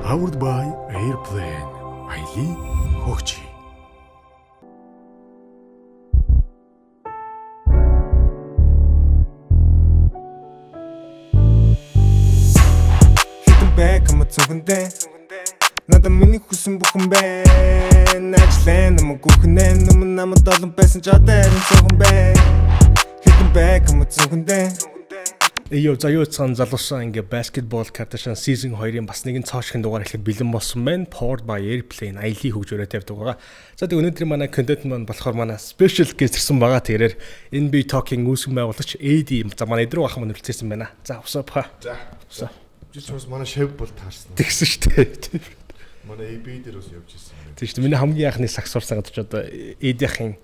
Powered by Airplane. Аялын хөгжи. Хитэн бай кам цүнхэндээ. Надад миний хүсэн бүхэн байна. Ажлаа нам гүхнэ нүм намд олон байсан ч одоо харин цөөхөн байна. Хитэн бай кам цүнхэндээ. Эё за юу цан залуусан ингээ баскетбол Kardashian season 2-ын бас нэгэн цоо шинэ дугаар эхлэхэд бэлэн болсон байна. Powered by Airplane аялын хөгжөөрөө тавьдаг байгаа. За тэг өнөөдрийн манай контент маань болохоор манай special guest ирсэн байгаа. Тэрээр NB Talking үүсгэн байгуулагч AD за манай эдрүү ах маань үлцээсэн байна. За what's up ха. За. What's up? Жил бас манай шав бол таарсан. Тэгсэн шүү дээ. Манай AB дээр бас явж ирсэн. Тийм шүү дээ. Миний хамгийн анхны сагс сурсан гэдэг чи одоо AD-ийн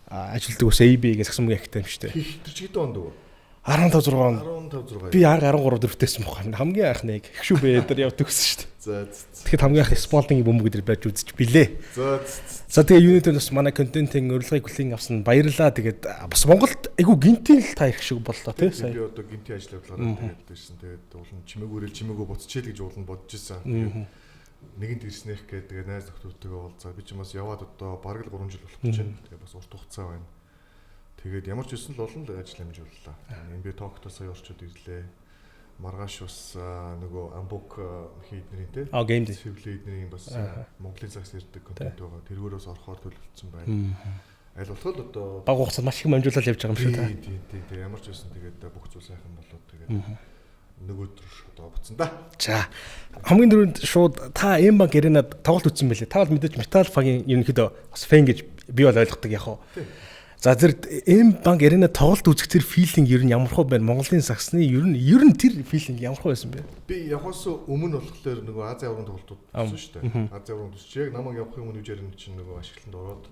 ажилтдаг ус AB гэж сагс мөнгө ихтэй юм шүү дээ. Хих тэр чи хэдэн онд вэ? 15 6 он. 15 6. Би яг 13 дөрөвтэйсэн бохоо. Хамгийн анхны хшүү бэ дээр явдаг гэсэн шүү дээ. За за. Тэгэхэд хамгийн анх Spalding-ийн бөмбөг дээр байж үзэж билээ. За За тэгээ юуны төлөөс манай контентын урилгыг хүлээн авсан баярлаа. Тэгээд бас Монголд айгүй гинтийн л та ирэх шиг боллоо тий сая. Би одоо гинтийн ажил явуулаараа тэгээд ирсэн. Тэгээд уулын чимээгүй ирэл чимээгүй буцчихъя гэж уулын бодож исэн. Нэгэнт ирснэх гээд тэгээд найз нөхдөдтэйгээ уулзаа. Би ч юм бас яваад одоо бараг л 3 жил болох гэж байна. Тэгээд бас урт хугацаа байна. Тэгээд ямар ч үсэн л олон л ажил амжууллаа. NBA Talk-то сая орчод ирлээ. Маргааш бас нөгөө Амбук хийднэрийн те. А game day. Сэвлээ эднэрийн бас Монголын цагс ирдэг контент байгаа. Тэргээрээс орохоор төлөвлөсөн байна. Аль болох л одоо Баг хугацаанд маш их амжуулаад явж байгаа юм шүү та. Тийм тийм тийм ямар ч үсэн тэгээд бүх зүйл сайхан болоод тэгээд нөгөөдөр одоо буцсан да. За хамгийн түрүүнд шууд та M Bank Arena-д тоглолт үзсэн байлээ. Та бол мэдээж Metal Fag-ийн ерөнхийдөө бас фэн гэж би бол ойлгодог яг хаа. За тэр M Bank Arena тоглолт үзэх тэр feeling ер нь ямар хөө байна? Монголын сагсны ер нь тэр feeling ямар хөө байсан бэ? Би явахаас өмнө болохоор нөгөө Азийн аврагын тоглолтууд болсон шүү дээ. Азийн аврагын төсч яг намайг явахын өмнө үжээр нь чинь нөгөө ашиглалтанд ороод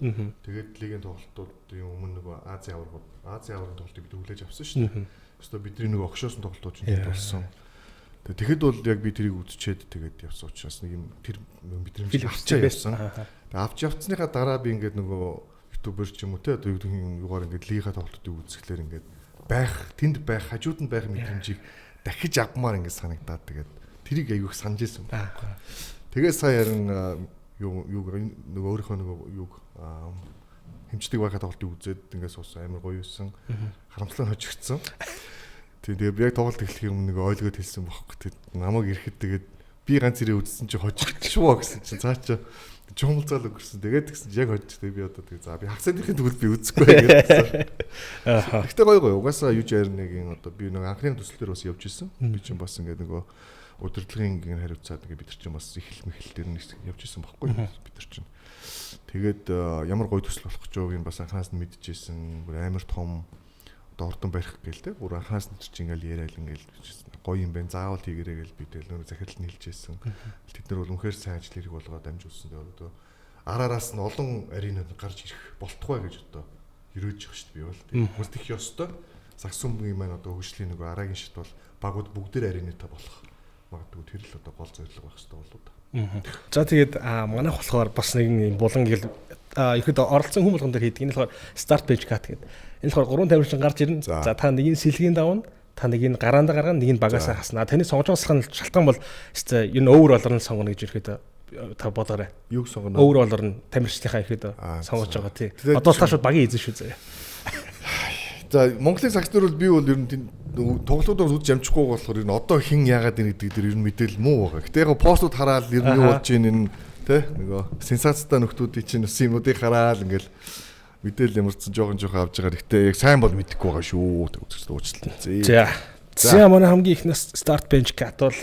тэгээд лигийн тоглолтуудын өмнө нөгөө Азийн аваргууд Азийн аврагын тоглолтыг бид хүлээж авсан шүү дээ. Өстө бидний нөгөө огшоосон тоглолтууд чинь хэд болсон. Тэгээд тэгэхэд бол яг би тэрийг үзчихэд тэгээд явсан учраас нэг юм тэр мэдрэмж авчаа явсан. Тэгээд авч явцсныхаа дараа би ингээд нөгөө ютубер ч юм уу те одоо юу гэдэг юм юугаар ингээд лига тоглолтуудыг үзэхлээр ингээд байх тэнд байх хажууд нь байх мэдрэмжийг дахиж авмаар ингээд санагдаад тэгээд тэрийг айгүйх санаж исэн байна. Тэгээд сая харин юу юу нөгөө өөрийнхөө нөгөө юуг хэмждэг байхаа тоглолтыг үзээд ингээд суусан амар гоё юусан харамслан хожигдсон. Тийм тэгээд би яг тоглолт эхлэхийн өмнө нөгөө ойлгоод хэлсэн бохоо. Тэгээд намайг ирэхэд тэгээд би ганц ирээ үзсэн чи хожигдчихвоо гэсэн чинь цаа чи чумалцаал өнгөрсөн. Тэгээд тэгсэн чи яг хожигдчих. Би одоо тэгээд за би хагасныхын тэгвэл би үзэхгүй гэсэн. Гэхдээ гоё гоё. Угаасаа юу жарнэгийн одоо би нэг анхны төсөл дээр бас явж исэн. Би чинь бас ингээд нөгөө удирдлагын ингээд хариуцаад ингээд бид нар чинь бас эхэл мэхэл дээр нь явж исэн баггүй бид нар чинь. Тэгээд ямар гоё төсөл болох гэж байгааг нь бас анханаас нь мэдчихсэн. Бүр амар том одоо ордон барих гээл те. Бүр анханаас нь чинь ингээл яриад ингээл гоё юм байна. Заавал хийгэрэй гээл би тэгэл нөр захиралд нь хэлж байсан. Тэд нар бол үнэхээр сайн ажил хэрэг болгоод дамжуулсан. Тэгээд одоо ар араас нь олон аренууд гарч ирэх болтугай гэж одоо ерөөж байгаа шүү дээ би бол. Хүмүүс тех ёстой. Сагс хүмүүгийн маань одоо хөгжлийн нөгөө дараагийн шат бол багууд бүгдээр аренатай болох магадгүй тэр л одоо гол зорилго байх ёстой болоо да. За тэгээд манайх болохоор бас нэгэн юм булан гэл ихэд оролцсон хүн болгон дээр хийдэг. Энэ болохоор start page cut гэдэг. Энэ болохоор гурван тамирчин гарч ирнэ. За та нэг нь сэлгийн давна, та нэг нь гараандаа гаргана, нэг нь багасаа хасна. Таны сонгож байгаа шалтгаан бол ер нь өөр болоор нь сонгоно гэж ирэхэд та бодоорой. Юуг сонгоно? Өөр болоор нь тамирчдынхаа ихэд сонгож байгаа тий. Одоо та шууд багийн эзэн шүү заяа. За Монголын сагснер бол би бол ер нь тоглолтуудаа үзэж амжихгүй болохоор ер нь одоо хэн яагаад ийн гэдэг дээр ер нь мэдээлэл муу байгаа. Гэтэ яг постууд хараад ер нь юу болж ийн энэ тэ нөгөө сенсацтай нөхдүүдийн чинь бас юмнуудыг хараад ингээл мэдээлэл ямарчсан жоохон жоохон авч байгаа. Гэтэ яг сайн бол мэдэхгүй байгаа шүү. Тэг үзэгчд уучлалт. За. За манай хамгийн ихнээс start bench cut бол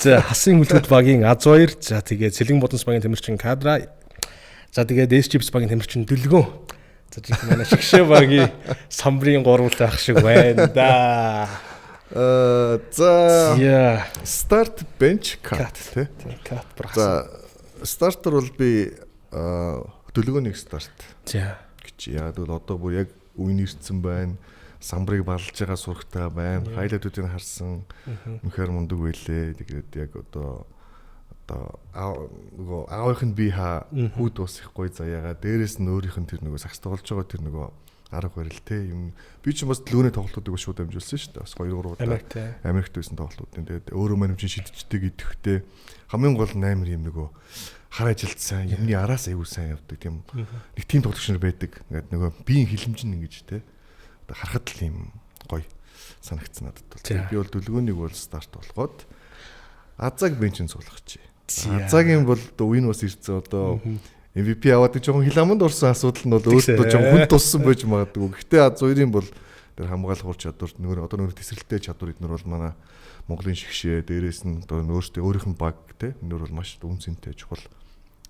За хасын хүлгүүд багийн Аз2, за тэгээд Сэлгэн Бодонс багийн тамирчин Кадра, за тэгээд SGPS багийн тамирчин Дүлгөн. За жинхэнэ манай шигшээ багийн самбрын гурвал байх шиг байна да. За Yeah. Start bench cut тий. Cut брах. За стартер бол би Дүлгөөнийг старт За. гэж. Яг бол одоо бүр яг үн ирсэн байна. Самбрыг балж байгаа сурагтай байна. Хайлайтуудыг харсан. Үнэхээр мундаг байлээ. Тэгээд яг одоо нөгөө аавынх нь би хаа хүүд бас их гоё заяагаа. Дээрээс нь өөрийнх нь тэр нөгөө сагс тоглож байгаа тэр нөгөө Арга барил те юм. Би ч бас лөөний тоглолтуудыг бас шууд дамжуулсан шүү дээ. Бас 2 3 удаа Америкт байсан тоглолтуудын. Тэгээд өөрөө маань чинь шидчихдэг идэвхтэй. Хамгийн гол нь амар юм нөгөө хар ажилт сайн, юмны араас аягүй сайн явдаг тийм нэг тийм тоглогч нар байдаг. Ингээд нөгөө биеийн хилэмж нь ингэж те. Одоо харахад л юм гоё санагдсан надад бол. Би бол дүлгөөнийг бол старт болгоод Азаг бенчин суулгачих. Азагийн бол үе нь бас ирсэн одоо MVP аваад жоохон хил аманд орсон асуудал нь бол өөртөө жоохон хүн туссан байж магадгүй. Гэхдээ Аз хоёрын бол тэр хамгаалах ур чадвар нөгөө одоо нөгөө тесрэлтэй чадвар эднэр бол манай Монголын шигшээ дээрээс нь одоо өөртөө өөрийнх нь баг те энээр бол маш үн цэнтэй чухал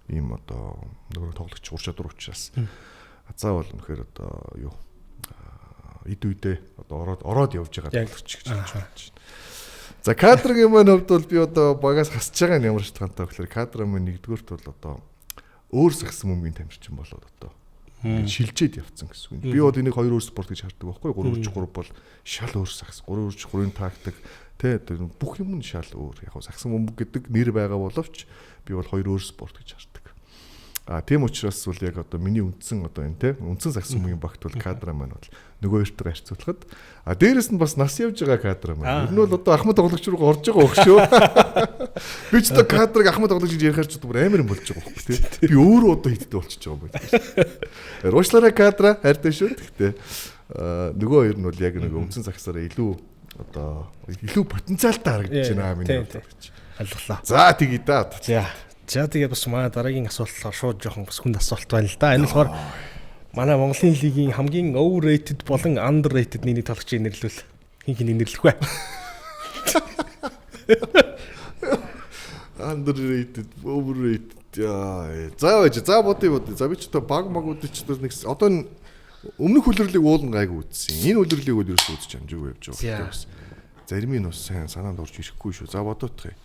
ийм одоо нөгөө тоглогч ур чадвар учраас Азаа бол үнэхээр одоо юу эд үедээ одоо ороод явж байгаа тоглогч гэж хэлж байна. За кадрогийн маань хувьд бол би одоо багаас хасж байгаа нь ямар шалтгаантай вэ гэхээр кадро маань нэгдүгüрт бол одоо өөр сагсан мөнгөний тамирчин болоод одоо шилжээд явцсан гэсэн үг. Би бол энийг хоёр өөр спорт гэж хардаг байхгүй. 3-3 бол шал өөр сагс. 3-3-ын тактик тэ бүх юм нь шал өөр. Яг сагсан мөнгө гэдэг нэр байгаа боловч би бол хоёр өөр спорт гэж хардаг. А тийм учраас бол яг одоо миний үндсэн одоо энэ те үндсэн сагсан мөнгөний багт бол кадра маань бол нөгөө хоёртойгоо харьцуулахад а дээрэс нь бас нас явж байгаа кадра маань. Ер нь бол одоо ахмад тоглогч руу орж байгаа байх шүү. Би ч одоо кадрыг ахмад тоглогч гэж ярихаар ч бүр амар юм болж байгаа байхгүй те. Би өөрөө одоо хиттэй болчихж байгаа юм байна. Уучлаарай кадра хайртай шүү. Гэхдээ нөгөө хоёр нь бол яг нөгөө үндсэн сагсаараа илүү одоо илүү потенциалтай харагдаж байна миний хувьд гэж. Алглаа. За тэгье да. За. За тэгээд бас манай дараагийн асуулт болохоор шууд жоохон бас хүнд асуулт байна л да. Энэ болохоор манай Монголын лигийн хамгийн overrated болон underrated нэг тоглогчийг нэрлвэл хэн хэнийг нэрлэх вэ? Underrated, overrated. Яа. За байж. За бодъё. За би ч одоо баг магуудыг ч нэг одоо өмнөх үлрэрлийг уулан гайгүй үзсэн. Энэ үлрэрлийг бол ерөөсөө үзэж амжаагүй явж байгаа. Зарим нь бас сайн санаанд орж ирэхгүй шүү. За бодоодох юм.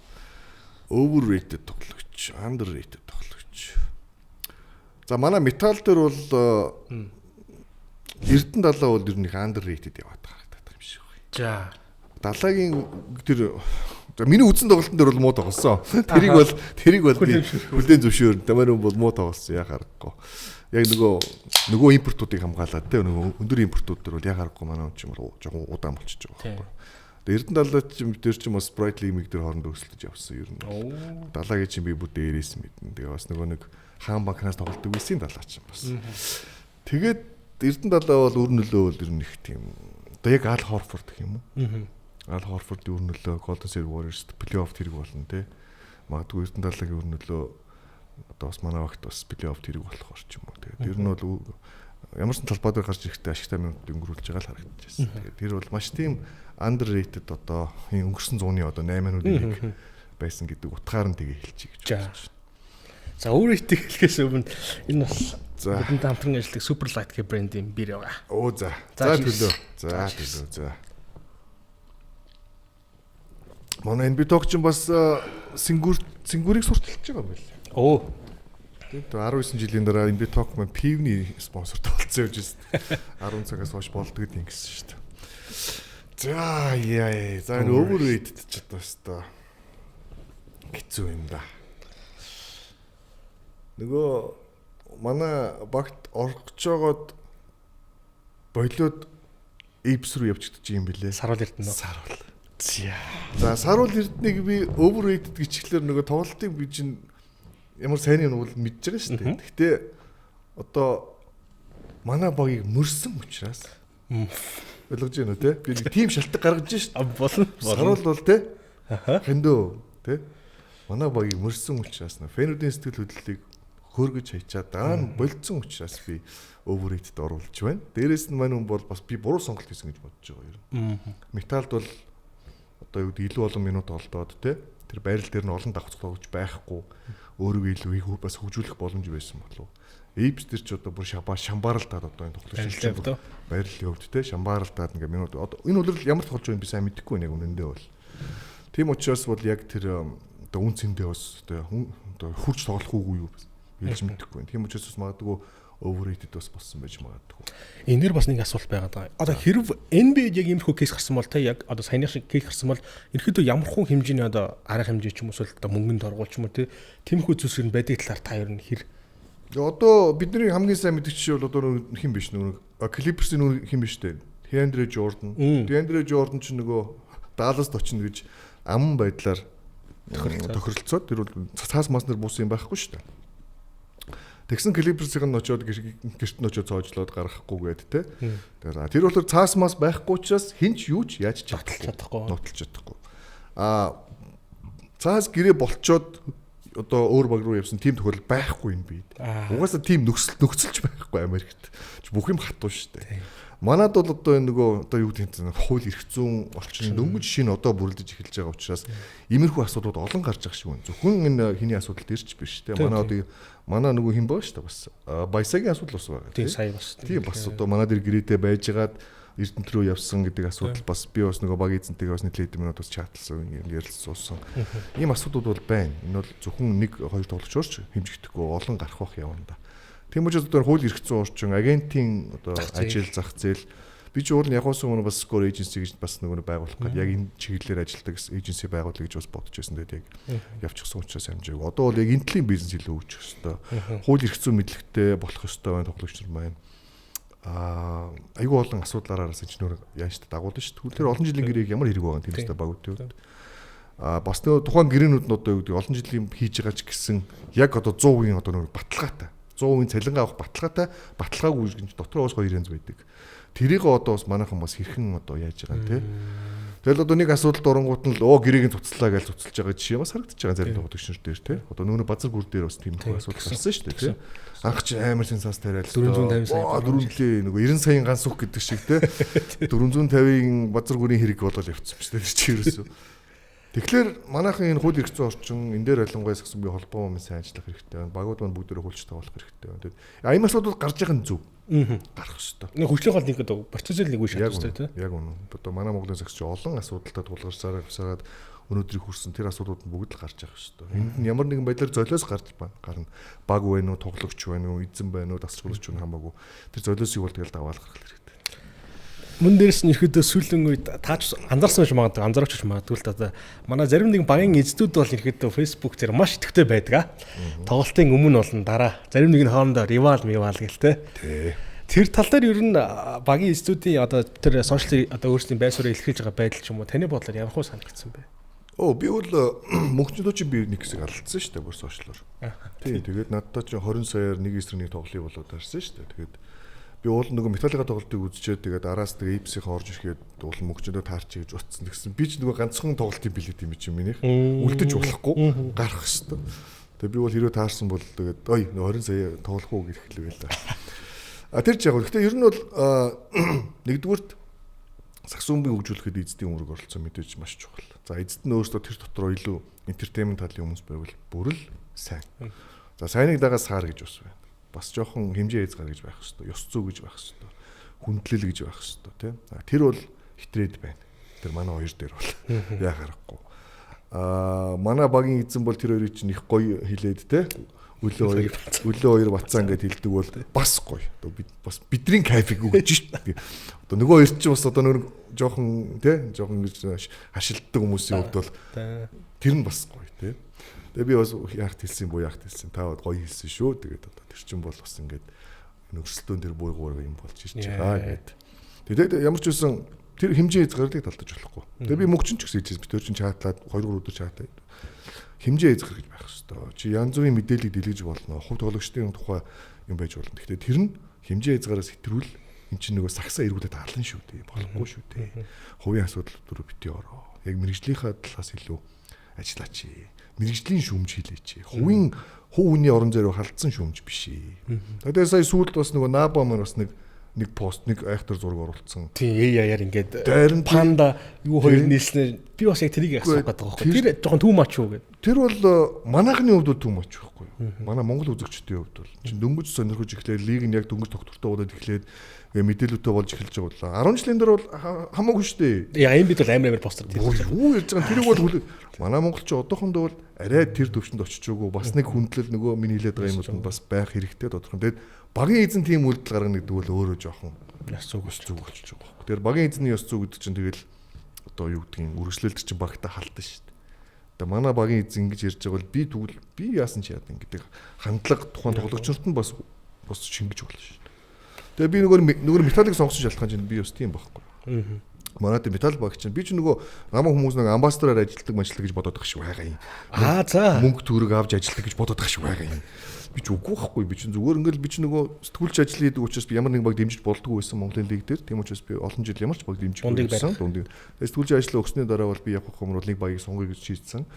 Overrated тоглогч, underrated тоглогч. За манай металл дээр бол Эрдэнэ далаа бол ер нь их underrated яваад харагдаад юм шиг байна. За. Далаагийн тэр миний үзсэн тоглолтын дээр бол муу тоглосон. Тэрийг бол хүлээн зөвшөөрнө. Тамаар хүн бол муу тоглосон яа харахгүй. Яг нөгөө импортуудыг хамгаалаад те нөгөө өндөр импортууд дээр бол яа харахгүй манай хүн ч юм бол жоохон удаан болчихж байгаа байхгүй. Эрдэнэ далаа ч тэр чинь бас Bright League дээр хооронд өрсөлдөж явсан ер нь. Далаагийн чинь би бүр дээрээс мэднэ. Тэгээ бас нөгөө нэг хаан банкнаас тоглолтог байсан далаа чинь бас. Тэгээд Эрдэнэ далаа бол үр нөлөө бол ер нь их тийм одоо яг Ал Хорфорд гэх юм уу? Ал Хорфордын үр нөлөө Golden State Warriors плей-офф тэрэг болно те. Магадгүй Эрдэнэ далаагийн үр нөлөө одоо бас манай багт бас плей-офф тэрэг болохоор ч юм уу. Тэгээд ер нь бол ямар ч талбай дээр гарч ирэхдээ ашигтай минут өнгөрүүлж байгаа л харагдчихсэн. Тэгээд тэр бол маш тийм underrated одоо өнгөрсөн зууны одоо 8 минутын нэг байсан гэдэг утгаар нь тэгээ хэлчихье гэж бодож байна. За overrated хэлэхээс өмнө энэ бас бидэнтэй хамтран ажилладаг Superlight гэх брендийн бир байгаа. Оо за. За төлөө. За төлөө. За. Манай NB Talk чинь бас сэнгүүрийг сурталчилж байгаа юм байна. Оо. Тэгээд 19 жилийн дараа NB Talk маань пивний спонсорт болсон явж байсан. 10 цагаас хойш болдгод юм гэсэн шүү дээ. За яа. За энэ overrated ч одоо өстой хэцүү юм да. Нөгөө манай багт орох гэж байгаад болиод Эйпс рүү явчихдаг юм бэлээ. Саруул Эрдэнэ. Саруул. За. За Саруул Эрдэнэгийг би overrated гэж хэлэхээр нөгөө тоглолтыг би чинь ямар сайн юм бол мэдж байгаа шүү дээ. Гэхдээ одоо манай багийг мөрсөн учраас ойлгож байна уу те? Би нэг тийм шалтгаан гаргаж шít. Болно. Саруул бол те. Хандөө те. Манай багийг мөрсөн учраас фэнүүдийн сэтгэл хөдлөлийг хөөргөж хайчаад дараа нь болцсон учраас би overrated оруулж байна. Дээрээс нь мань хүн бол бас би буруу сонголт хийсэн гэж бодож байгаа юм. Металд бол одоо юу гэдэг илүү олон минут олдоод те. Тэр байрал дээр нь олон давхцах тоглож байхгүй өөрийгөө илүү бас хөгжүүлэх боломж байсан болов. Эйпс дээр ч одоо бүр шамбааралтаад одоо энэ тоглогч байрлал явд те шамбааралтаад ингээ минут одоо энэ үлрэл ямар тоглож байгааг би сайн мэдэхгүй байна яг үнэндээ бол. Тийм учраас бол яг тэр одоо үн цэндээ бас одоо хурж тоглох уугүй юу хэлж мэдэхгүй байна. Тийм учраас бас магадгүй overrated бас болсон байж магадгүй. Энэ дэр бас нэг асуулт байгаа даа. Одоо хэрв NBA яг иймэрхүү кейс гарсан бол те яг одоо саяных шиг кейс гарсан бол ерөнхийдөө ямар хуу хэмжээний одоо арга хэмжээ ч юм уу эсвэл одоо мөнгөнд торгуул ч юм уу те тиймэрхүү зүйлс ер нь байдаг талаар та ер нь хэр Одоо бидний хамгийн сайн мэддэг жишээ бол одоо хэн биш нөгөө Clippers-ийн нөгөө хэн биш дээ. DeAndre Jordan. DeAndre Jordan ч нөгөө Dallas-д очино гэж аман байдлаар тохиролцоод тэр бол цаас маснаар буусан юм байхгүй шүү дээ. Тэгсэн Clippers-ийн нь очиод гэрт нь очиод цоожлоод гаргахгүй гээд те. Тэгэхээр тэр болохоор цаас мас байхгүй учраас хэн ч юу ч яаж чадахгүй. Нотолж чадахгүй. Аа цаас гэрээ болцоод одоо өөр баг руу явсан тийм тохиолдол байхгүй юм бид. Угаасаа тийм нөхцөлч байхгүй Америкт. Бүх юм хатуу шүү дээ. Манад бол одоо энэ нөгөө одоо юу гэдэг нь хууль эрх зүйн орчин дөнгөж шинэ одоо бүрлдэж эхэлж байгаа учраас иймэрхүү асуудлууд олон гарч байгаа шиг байна. Зөвхөн энэ хиний асуудал дээр ч биш те. Манай одоо манай нөгөө хэн байгаа шүү дээ бас. Баясагийн асуудал бас байгаа. Тийм сая бас. Тийм бас одоо манай дээр гэрээтэй байжгаад Эрдэнэт рүү явсан гэдэг асуудал бас би бас нөгөө баг эзэнтэйгээ бас нийтлээд минут бас чатлсан юм ярилцсан. Ийм асуудлууд бол байна. Энэ бол зөвхөн нэг хоёр тоглогчоор ч хэмжигдэхгүй олон гарах бах явна да. Тийм учраас одоо хууль эрх зүйн орчин, агентийн одоо ажил зах зээл би ч уул нь ягуулсан өмнө бас Score Agency гэж бас нөгөө байгуулах гээд яг энэ чиглэлээр ажилладаг agency байгуулъя гэж бас бодож байсан. Тэгээд яг явчихсан учраас амжаагүй. Одоо бол яг энэ төрлийн бизнес илүү хөгжих ёстой. Хууль эрх зүйн мэдлэгтэй болох ёстой байна тоглогч нар маань. Айгүй олон асуудлаараа инженер яаж ч дагуулна шүү. Тэр олон жилийн гэрээг ямар хэрэг байгаа юм тийм үстэй багуудын хувьд. Бас нөгөө тухайн гэрээнүүд нь одоо юу гэдэг олон жилийн хийж байгаа ч гэсэн яг одоо 100% одоо нөгөө баталгаатай. 100% цалингаа авах баталгаатай, баталгаагүй гэж дотроо бас хоёр янз байдаг. Тэрийг одоо бас манайхан бас хэрхэн одоо яаж байгаа юм те. Тэгэл одоо нэг асуудалд оронгууд нь л гэрээг нь цуцлаа гэж цуцалж байгаа жишээ бас харагдаж байгаа зарим тоглогч нар дээр те. Одоо нөгөө базар гүр дээр бас тийм их асуудал гарсан шүү дээ те. Анх чи амар сенсац тариал 450 сая 4 нөгөө 90 саяын ганц үх гэдэг шиг те. 450-ийн базар гүрийн хэрэг болол явцсан шүү дээ тэр чи ерөөсөө. Тэгэхээр манайхан энэ хууль эрх зүйн орчин энэ дээр ялангуяа сагсангийн холбоо маань сайн ажиллах хэрэгтэй байна. Багууд маань бүгдээрээ хуульчтай болох хэрэгтэй байна. Тэгээд ийм асуудал гарч байгаа нь зөв. Гарах ёстой. Нэг хүчлийн гол нэг гэдэг процессор нэг үе шат ёстой тийм. Яг үнэн. Одоо манай Монголын сагсч олон асуудалтай тулгарсаар явсараад өнөөдрийг хүрсэн тэр асуудлууд нь бүгд л гарч явах ёстой. Энд нь ямар нэгэн байдлаар золиос гарч гарна. Баг байна уу, тоглогч байна уу, эзэн байна уу, дасгалжуулагч байна хамаагүй. Тэр золиосыг бол тэгэл даваал гаргах хэрэгтэй. Мөн дээрс нь ерөөдөө сүүлийн үед таач анзаарсан байж магадгүй, анзаарч магадгүй л та. Манай зарим нэгэн багийн эздүүд бол ерөөдөө Facebook дээр маш идэвхтэй байдаг. Тоглолтын өмнө болон дараа зарим нэг нь хоорондоо ривал мивал гэл те. Тэр тал дээр ер нь багийн эздүүдийн одоо тэр сошиал одоо өөрсдийн байр суурийг илэрхийлж байгаа байдал ч юм уу таны бодлоор ямар хөө санагдсан бэ? Би бол мөнгөчнөө чи би нэг хэсэг алдсан шүү дээ бүр сошиалор. Тийм тэгээд надтай чи 20 саяар 1-1 тоглоё болоод харсан шүү дээ. Тэгээд би уул нөгөө металлига тоглолтыг үзчихэд тэгээд араас тэгээд Apes-ийн орж ирэхэд уул мөнгөчөндөө таарч гэж утсан. Тэгсэн би ч нөгөө ганцхан тоглолтын билет юм чи минийх. Үлдэж болохгүй гарах хэвээр. Тэгээд би бол хэрвээ таарсан бол тэгээд ой 20 сая тоглох уу гэж хэлээ байлаа. Тэр ч яг. Гэхдээ ер нь бол нэгдүгüрт сагсуумбыг хөгжүүлэхэд эздийн үүрэг оролцоо мэдээж маш чухал. За эзэд нь өөрөөсөө тэр дотроо илүү энтертеймент талын хүмүүс байвал бүр л сайн. За сайныг дагаа саар гэж бас байна. Бас жоохон хэмжээ хязгаар гэж байх хэвээр, ёс зүй гэж байх хэвээр, хүндлэл гэж байх хэвээр тийм. Тэр бол хитрээд байна. Тэр манай хоёр дээр бол яа харахгүй. Манай багийн эзэн бол тэр хоёрыг чинь их гоё хилээд те. Өлөө хоёр бацаан гэд хэлдэг бол бас гоё. Одоо бид бас бидний кайфыг өгч шít. Одоо нөгөө хоёр чинь бас одоо нөгөө жоохон те, жоохон ингэж хашилддаг хүмүүсийн хувьд бол тэр нь бас гоё те. Тэгээ би бас яахт хэлсэн буу яахт хэлсэн та гоё хэлсэн шүү. Тэгээд одоо тэр чинь бол бас ингээд өрсөлдөөн тэр буугуур юм болж ирж байгаа гэд. Тэгээд ямар ч үсэн тэр хэмжээ хязгаарлыг талдаж болохгүй. Тэгээ би мөнгөчин ч гэсэн хэлсэн. Би тэр чинь чаатлаад 2 3 өдөр чаатлаа. Хэмжээ хязгаар гэж байх хэвээр. Чи янз бүрийн мэдээллийг дэлгэж болно. Хувь тоглогчдын тухай юм байж болно. Гэхдээ тэр нь хэмжээ хязгаараас хэтрүүл эн чинь нөгөө сагсаа эргүүлээд алан шүү дээ. Болохгүй шүү дээ. Хувийн асуудал руу бити ороо. Яг мэрэгжлийнхаа талаас илүү ажиллаач. Мэрэгжлийн шүүмж хийлээч. Хувийн хувь хүний орон зайруу халдсан шүүмж биш ээ. Тэгээд сая сүүлд бас нөгөө Наба маань бас нэг пост нэг айхтар зураг оруулсан. Тийм AI-аар ингээд панда юу хоёр нийлснээр би бас яг тэрийг асуух гэдэг байгаа байхгүй. Тэр жоохон too much уу гэдэг. Тэр бол манайхны хувьд бол too much байхгүй юу? Манай Монгол үзэгчдийн хувьд бол чинь дөнгөж сонирхож эхлээд лиг нь яг дөнгөж тогтвортой болоод эхлээд ингээ мэдээлүүтэй болж эхэлж байгаа бол 10 жилийн дараа бол хамаагүй шүү дээ. Яа энэ бид бол амар постэр тийм. Юу ярьж байгаа тэрийг бол манай монголч одоохондоо бол арай тэр төвшөнд очиж өгөө бас нэг хүндлэл нөгөө миний хэлээд байгаа юм бол бас байх хэрэгтэй тодорхой. Тэгээд багийн эзэн тийм үйлдэл гаргана гэдэг бол өөрөө жоохон ёс зүг болчих жоох байхгүй. Тэгэхээр багийн эзний ёс зүй гэдэг чинь тэгэл одоо юу гэдгийг үргэлжлэлд чинь багтаа халтан шүү дээ. Одоо манай багийн эзэн ингэж ярьж байгаа бол би тэгвэл би яасан ч яадан гэдэг хандлага тухайн тоглогч нарт нь бас шингэж болно шүү. Тэгээ би нөгөө металлыг сонгосон шалтгаан чинь би бас тийм байхгүй. Манай тийм металл баг чинь би ч нөгөө намаа хүмүүс нэг амбассадораар ажилладаг мажлаг гэж бодоод байгаа шиг байгаа юм. Аа за. Мөнгө төгрөг авч ажилладаг гэж бодоод байгаа шиг байгаа юм. Би ч үгүй байхгүй. Би чинь зүгээр ингээл би чинь нөгөө сэтгүүлч ажил хийдэг учраас би ямар нэгэн баг дэмжиж болдгоо байсан Монголын лиг дээр. Тийм учраас би олон жил ямар ч баг дэмжихгүй байсан. Дундыг. Тэгээ сэтгүүлч ажлаа өгсөний дараа бол би явах юм бол нэг багийг сонгоё гэж шийдсэн.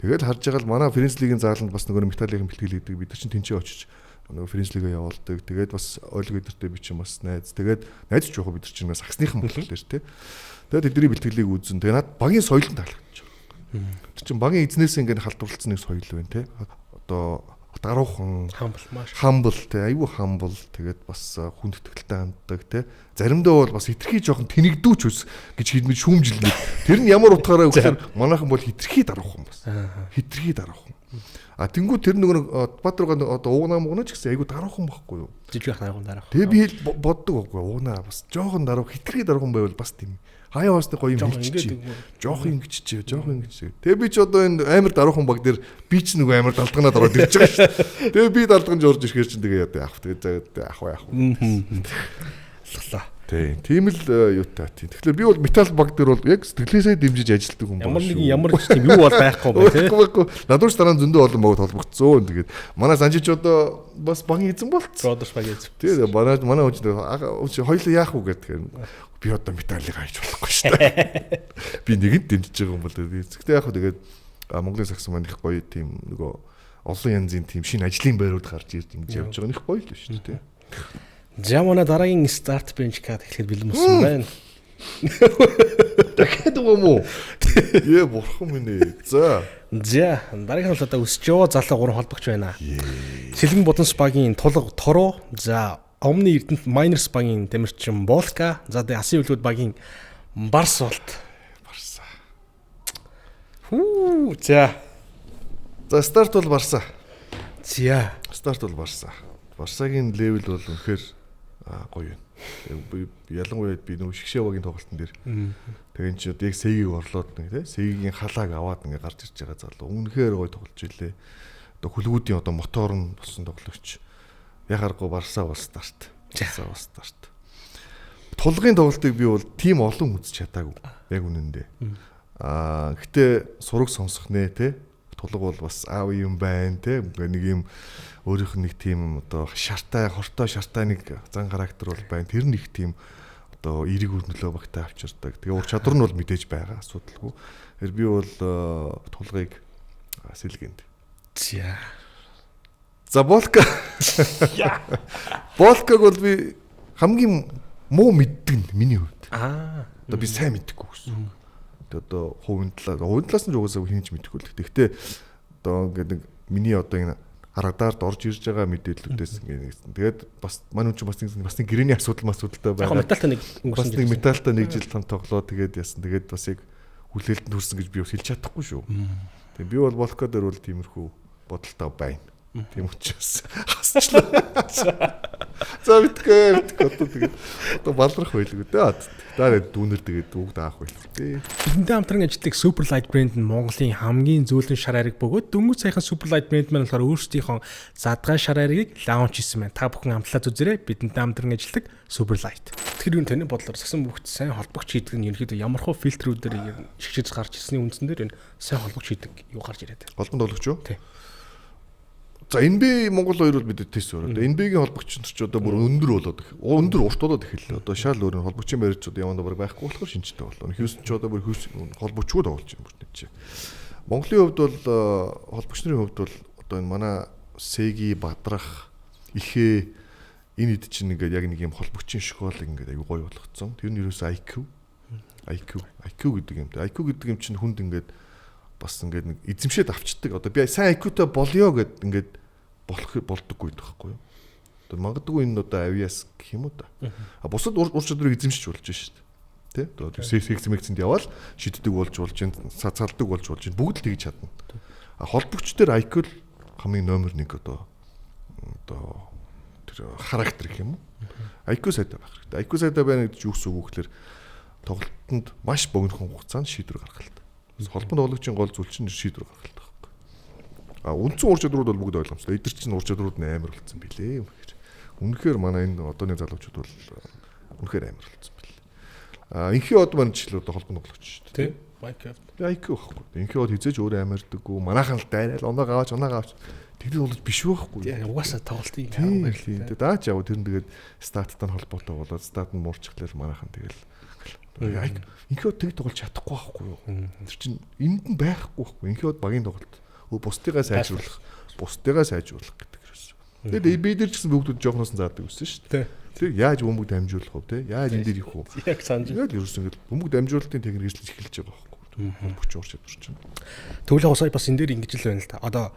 Тэгээд харж байгаа л манай Френц лигийн зааланд бас нөгөө металлын бэлтгэл хийдэг. Бид нар чинь тэнцээ очиж нөгөө Френц лигээ явуулдаг. Тэгээд бас ойлго өдөртөө би чинь бас найз. Тэгээд найз ч яг бид нар чинь саксныхан болол дээр тий. Тэгээд тэдний бэлтгэлийг үзэн. Тэгээд над багийн соёл нь таалагдчих. Тэр чинь багийн эзнээс ингээд халдварлцсан нэг соёл байна тий. Одоо даруухан humble тий, айгүй humble, тэгээд бас хүн тэтгэлтэй ханддаг тий. Заримдаа бол бас хитрхи жоохон тэнэгдүүч ус гэж хэлмэл шүүмжилнэ. Тэр нь ямар утгаараа гэхээр манайхан бол хитрхи даруухан бас. Хитрхи даруухан. А тэнгүү тэр нөгөө Баатаргаа одоо уугнаа муугнаа ч гэсэн айгүй даруухан байхгүй юу? Жижиг даруухан даруухан. Тэгээ би боддог байхгүй уугнаа бас жоохон даруу хитрхи даруухан байвал бас тийм хаяа бас гоё юм хэлчихье. Жоох ингэчихье, жоох ингэчихье. Тэгээ би ч одоо энэ амар даруухан баг дээр би ч нөгөө амар далдганаад ороод ирж байгаа шүү дээ. Тэгээ би далдганж орж ирэхээр чинь тэгээ яах вэ? Тэгээ яах вэ? Яах вэ? Алхлаа. Тий, тийм л юутай тий. Тэгэхээр би бол металл баг дээр бол яг сэтгэлээсээ дэмжиж ажилладаг хүн байна. Ямар нэгэн ямар ч тийм юу бол байхгүй байна тий. Байхгүй. Надад ч дараа нь зөндөө олон баг холбогдсон. Тэгээд манай Санжич одоо бас багийн эзэн болцсон. Brothers багийн эзэн. Тий, манай хүн хоёлаа яах вэ гэдэг. Би одоо металлыг хайж болохгүй шүү дээ. Би нэгэнд дэмжиж байгаа юм бол. Гэхдээ яг хөө тэгээд Монголын сагсан маань их гоё тийм нөгөө олон янзын тийм шинэ ажлын байрууд гарч ирж ингэж явж байгаа нь их гоё л шүү дээ тий. За манай дараагийн старт бенч кат эхлэхэд бэлэн болсон байна. Дахиад байгаа юм уу? Ээ бурхан минь ээ. За. За дараагийн бол одоо өсөж яваа залуу гурван холбогч байна. Сэлгэн Бодон спагийн тулга Тороо, за Omni Эрдэнэт Miners багийн тамирчин Болка, за тэгээ Асын Өвлгүүд багийн Барс болт. Барса. Хүү за. За старт бол Барса. За. Старт бол Барса. Барсагийн level бол үнэхээр гоё юм. Ялангуяа би нөгөө шигшээ багийн тоглолтын дээр. Тэгээ энэ ч одоо яг Сэгийг орлоод нэг тий Сэгийн халааг аваад ингээ гарч ирж байгаа залуу. Үнэхээр гоё тоглож илээ. Одоо хүлгүүдийн одоо мотор нь болсон тоглогч. Яхааргүй Барса бол старт. Барса бол старт. Тулгын тоглолтыг би бол тийм олон үзэж чадаагүй. Яг үнэндээ. Аа гэтээ сураг сонсох нэ тий Тулга бол бас аав юм байна тий нэг юм өөрийнх нь нэг тийм одоо шартай хортой шартай нэг зан характер бол байна. Тэр нэг тийм одоо эерэг өрнөлөө багтаа авчирдаг. Тэгээ ур чадвар нь бол мэдээж байгаа асуудалгүй. Тэр би бол тулгыг сэлгэнд. За. За Болка. Болкаг бол би хамгийн муу мэддэг нь миний хувьд. Аа. Одоо би сайн мэддэггүй гэсэн. Тэгээ одоо хувийн талаас нь угаасаа хин ч мэдэхгүй л. Гэхдээ одоо ингээд нэг миний одоо энэ радард орж ирж байгаа мэдээллүүдээс ингээд нэгсэн. Тэгээд бас манай хүн чинь бас нэг гэрээний асуудал масуудалтай байгаа. Металтай нэг өнгөрсөн нэг металтай нэг жил там тоглоо тэгээд яасан. Тэгээд бас яг хүлээлтэнд хүрсэн гэж би бас хэлж чадахгүй шүү. Тэгээд би бол Болка дээр бол тиймэрхүү бодолтой байна. Тийм учраас хасчлаа. За мэдгүй одоо тэгээд одоо балрах байлгүй дээ. Дараа дүүнер тэгээд үг даах байлгүй дээ. Бидэнтэй хамтран ажилладаг Superlight брэнд нь Монголын хамгийн зөөлөн шар ариг бөгөөд дөнгөж саяхан Superlight брэнд маань болохоор өөрсдийнхөө задгай шар аригыг лаунч хийсэн байна. Та бүхэн амтлаад үзээрэй. Бидэнтэй хамтран ажилладаг Superlight. Тэгэхээр юу таны бодлоор сагсан бүгд сайн холбогч хийдэг нь ерөнхийдөө ямар хөө фильтрүүдээр шигшиж гарч ирсний үндсэн дээр энэ сайн холбогч хийдэг юу гарч ирээд байна. Холбонд тоглогч юу? Тий. За NBA Монгол хоёр бол мэдээ тест өөр. Одоо NBA-гийн холбогч нар ч одоо бүр өндөр болоод өндөр урт болоод эхэллээ. Одоо шал өөр холбогчийн барьж одоо явандаа баг байхгүй болохоор шинжтэй боллоо. Хьюстон ч одоо бүр холбогчгүй тоглож байна бүр нэг чи. Монголын хувьд бол холбогч нарын хувьд бол одоо энэ манай Сэги Бадрах ихээ энэ хэд чинь ингээд яг нэг юм холбогчийн школыг ингээд аюу гоё болгоцсон. Тэр нь ерөөсөө IQ гэдэг юм. IQ гэдэг юм чинь хүнд ингээд бас ингээд нэг эзэмшээд авчдаг. Одоо би сайн IQ-тай болёо гэд ингээд болох болдоггүй байхгүй юу? Одоо магадгүй энэ одоо авиас гэх юм уу та. А бусад ур чадварыг эзэмшиж болж шít. Тэ? Одоо секс мэгцэнд яваал шиддэг болж болж, цалдаг болж болж бүгд л тэгж чадна. А холбогч дээр IQ л хамгийн номер 1 одоо тэр характер гэх юм уу? IQ сайтай байх хэрэгтэй. IQ сайтай байна гэж юу гэсэн үг вэ гэхээр тоглолтод маш богинохон хугацаанд шийдвэр гаргалт. Холбон тоглогчийн гол зүйл чинь шийдвэр гаргалт байхгүй. А үндсэн ур чадварууд бол бүгд ойлгомжтой. Эдгэр чинь ур чадварууд нь амар болцсон билээ. Үнэхээр манай энэ одооны залуучууд бол үнэхээр амар болцсон билээ. А инхи од маань жишээл одоо холбон тоглогч шүү дээ. Тий. Minecraft. IQ байхгүй. Инхи од хизээж өөрөө амирдаггүй. Манайхан л дайраал оноо аваач оноо аваач. Тэгдэг болж биш байхгүй. Угаасаа тоглолтын юм байна. Тэгээ дааж яв тэр нь тэгээд статтай нь холбоотой болоод стат нь муурчихлаа манайхан тэгэл инхи од тэг тоглож чадахгүй байхгүй юу? Тэр чинь энд нь байхгүй байхгүй. Инхи од багийн тоглолт. Бусдыгаа сайжруулах, бусдыгаа сайжруулах гэдэг ерөөс. Тэгээд би дээр ч гэсэн бүгдүүд жоохноос нь заадаг байсан шүү дээ. Тэр яаж бөмбөг дамжуулах вэ те? Яаж энэ дээр их вэ? Яг санаж. Яг ерөөс ингээд бөмбөг дамжуулалтын техник хэрэгжиж эхэлж байгаа байхгүй. Бөмбөгч ур чадвар чинь. Тэгвэл яг сая бас энэ дээр ингэж л байна л та. Одоо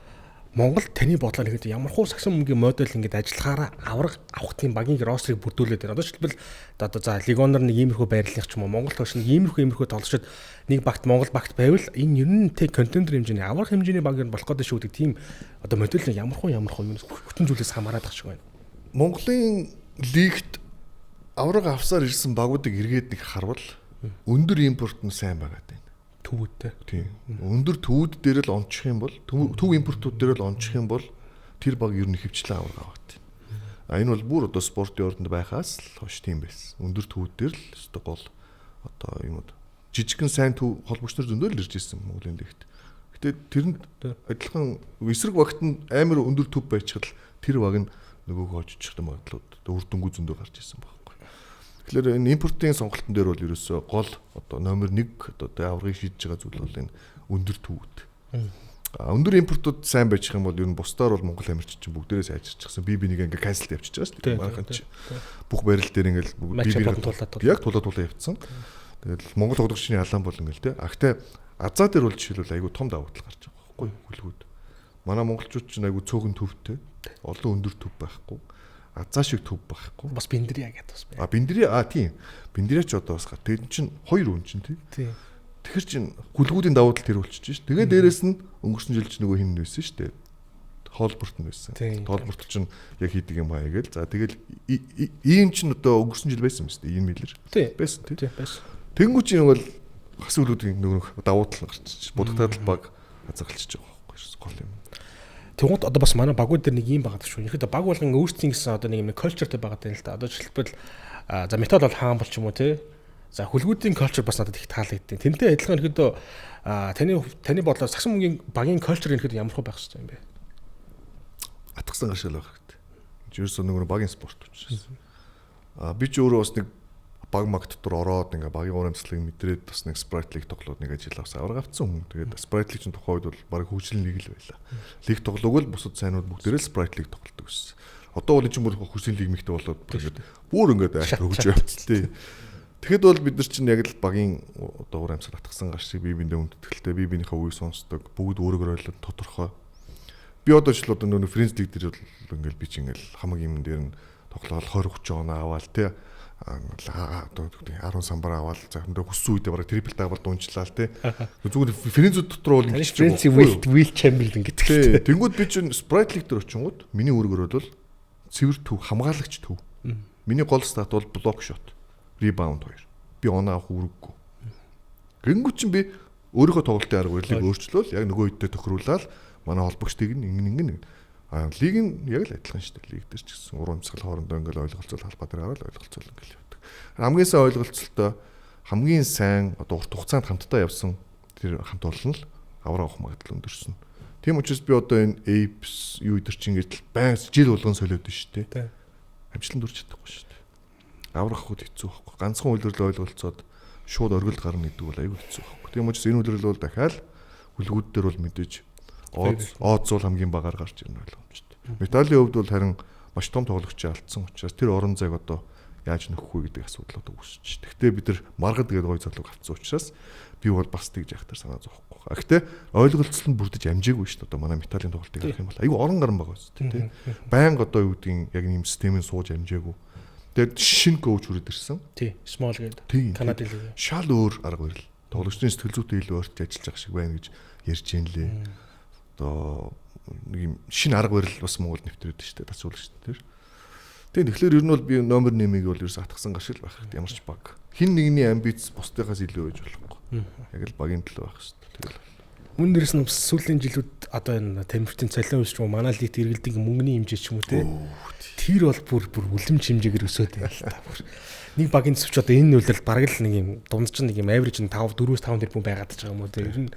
Монгол таны бодлоор ихэд ямар хуу сагсан мөнгөний модель ингээд ажиллахаараа авраг авах тийм багийн ростерыг бүрдүүлээд байна. Одоо жишээлбэл одоо за легионер нэг иймэрхүү байрлалах ч юм уу Монгол тоглогч нэг иймэрхүү тоглогчид нэг багт Монгол багт байвал энэ ер нь тэг контендер хэмжээний аврах хэмжээний баг юм болох гэдэг шүү гэдэг тийм одоо модель нь ямар хуу юм бүтэн зүйлээс хамаарат ах шиг байна. Монголын лигт авраг авсаар ирсэн багуудыг эргээд нэг харвал өндөр импорт нь сайн байгаа даа. Төвүүдтэй. Тийм. Өндөр төвүүд дээр л ончих юм бол төв импортууд дээр л ончих юм бол тэр баг ер нь хөвчлэн авраг аваад. А энэ бол бүр одоо спортын ордонд байхаас л хойш тийм байсан. Өндөр төвүүд дээр л өстой гол одоо юмуд жижигхэн сайн төв холбогч нар зөндөө л ирж ирсэн Монголын лигт. Гэтэ тэрэнд адилхан эсрэг багт нь амар өндөр төв байчихад тэр баг нь нөгөөх хожчих магадлалууд үр дүнгүү зөндөө гарч ирсэн баг. Тэгэхээр энэ импортын сонголтын дээр бол ерөөсөө гол одоо номер 1 одоо аврагыг шийдэж байгаа зүйл бол энэ өндөр төвүүд. А өндөр импортууд сайн байчих юм бол ер нь бусдаар бол Монгол амирч чинь бүгдээрээ сайжирчихсан. Би бинийг ингээ cancel явчихж байгаа шүү дээ. Манайхан чи бүх барил дээр ингээл би яг тулаа явцсан. Тэгэл Монгол тоглогчны алаан бол ингээл те. А гэтээ азаа дээр бол жишээлбэл айгүй том давуу тал гарч байгаа байхгүй хүлгүүд. Манай монголчууд чинь айгүй цөөхөн төвтэй. Олон өндөр төв байхгүй. Азаа шиг төв байхгүй. Бас Биндрия гэдэг бас байна. А Биндрия а тийм. Биндрия ч одоо бас гар. Тэр чинь хоёр үн чинь тий. Тийм. Тэгэхэр чинь хүлгүүдийн давуу тал тэр болчихж ш. Тэгээ дээрэс нь өнгөрсөн жил чинь нөгөө хин байсан ш дээ. Хоолборт нь байсан. Хоолборт чинь яг хийдэг юм хаяа гэл. За тэгэл ийм чинь одоо өнгөрсөн жил байсан юм шүү дээ. Энэ мэлэр. Байсан тий. Байсан. Тэнгүү чинь бол хас хүлгүүдийн нөгөө давуу тал гарч. Будагтаад л баг азаргалчиж байгаа байхгүй гол юм. Тэгвэл одоо бас манай багууд дээр нэг юм байгаа шүү. Ерхэд баг болгон өөрсдийн гэсэн одоо нэг юм culture-тэй байгаа юм л да. Одоо жишээлбэл за метал бол хаан бол ч юм уу те. За хүлгүүдийн culture бас надад их таалагдیں۔ Тэнтэй адилхан ерхэд таны бодлоор сагсан мөнгөний багийн culture ерхэд ямар хөө байх хэрэгтэй юм бэ? Атгсан гашаал байх хэрэгтэй. Ерөөсөө нөгөө багийн спорт учраас. А би ч өөрөө бас нэг баг баг дотор ороод ингээ багийн уур амьсгалыг мэдрээд бас нэг Sprite League тоглоод нэг ажил авсан. Авраг авсан хүн. Тэгээд Sprite League чинь тухайн үед бол баг хөгжлийн лиг л байлаа. Лиг тоглоог л бусад сайнууд бүгдээрээ л Sprite League тоглодог гэсэн. Одоо бол энэ чинь бүр хөгжлийн лиг мэгтэй болоод ингээд бүр ингээд айх хөгжиж явцсан тий. Тэгэхэд бол бид нар чинь яг л багийн одоо уур амьсгал атгсан гар шиг бие биендээ хүндэтгэлтэй, бие биенийхээ үгийг сонсдог, бүгд өөрөөр ойлоод тодорхой. Би одоо жишээл одоо нөгөө Friends League дээр бол ингээл би чинь ингээл хамаг юм дээр нь тоглоол 20 30 оноо аваал тий. Одоо 10 самбар аваад заримдаа хүссэн үедээ бараг трипл дабл дунчлаа л тий. Зүгээр Френзүүд дотор бол ингэж Френзи Will Chamberlain гэдэг тий. Тэнгүүд би чинь Sprite League дээр очингууд миний үүргээр бол цэвэр төв хамгаалагч төв. Миний гол стат бол блок шот, ребаунд 2. Би оноо авах үүрэггүй. Гингүүд чинь би өөрийнхөө тоглолтын арга барилыг өөрчлөөл яг нөгөө үедээ тохируулаад манай холбогчдыг нь ингэн ингэн. А лиг нь яг л адилхан шүү дээ. Лиг дээр ч гэсэн уран амьсгал хоорондоо ингээл ойлголцол халбаа дээр гараад ойлголцол ингээл явдаг. Хамгийн сайн ойлголцолтой хамгийн сайн одоо урт хугацаанд хамтдаа явсан тэр хамт олон л авраг авах магадлал өндөрсөн. Тийм учраас би одоо энэ Apes юу өдр чинь ингээд байн жил болгон солиод шүү дээ. Амжилтанд хүрч чадахгүй шүү дээ. Авраг авахд хэцүү байхгүй. Ганцхан үйлрэл ойлголцоод шууд оргилд гарна гэдэг бол аюул хэцүү байхгүй. Тийм учраас энэ үйлрэл бол дахиад хүлгүүд дээр бол мэдээж Ооц бол хамгийн багаар гарч ирнэ ойлгомжтой. Металлын хувьд бол харин маш том тоглогчийг алдсан учраас тэр орон зайг одоо яаж нөхөх вэ гэдэг асуудал одоо үүсэж. Гэхдээ бид нар маргад гэдэг гоё залууг авсан учраас би бол бас тэгж яхтар санаа зовхгүй. А гэхдээ ойлголцол нь бүрдэж амжаагүй шүү дээ. Одоо манай металлын тоглолтыг харах юм бол айгүй орон гарan байгаа шүү дээ, тий. Байнга одоо юу гэдгийг яг ийм системийг сууж амжаагүй. Тэгээд шинэ коуч хүрээд ирсэн. Тий, Small гэдэг. Канадын лиг. Шал өөр арга барил. Тоглогчдын сэтгэл зүйтэй илүү ойртож ажиллаж байгаа шиг байна гэж ярьж ийн лээ. Одоо нэг юм шинэ арга барил бас Монголд нэвтрээд шүү дээ, тасуулагч тэр. Тийм, тэгэхээр ер нь бол би номер 8-ыг бол ерөөс атгсан гаршил байх хэрэгтэй ямар ч баг. Хин нэгний амбиц бусдынхаас илүү байж болохгүй. Яг л багийн төлөө байх хэрэгтэй. Тэгэл. Мөн дээрс нь сүүлийн жилүүд одоо энэ тамирчдын цалин өсч юм манай лигт эргэлдэг мөнгөний хэмжээ ч юм уу те. Тэр бол бүр үлэмж хэмжээгээр өсөөд байна л та. Бүр нэг багийн төсвч одоо энэ үйлдэл бараг л нэг юм дундч нэг юм average нь 5 4-5 тэрбум байгаад ч байгаа юм уу те. Ер нь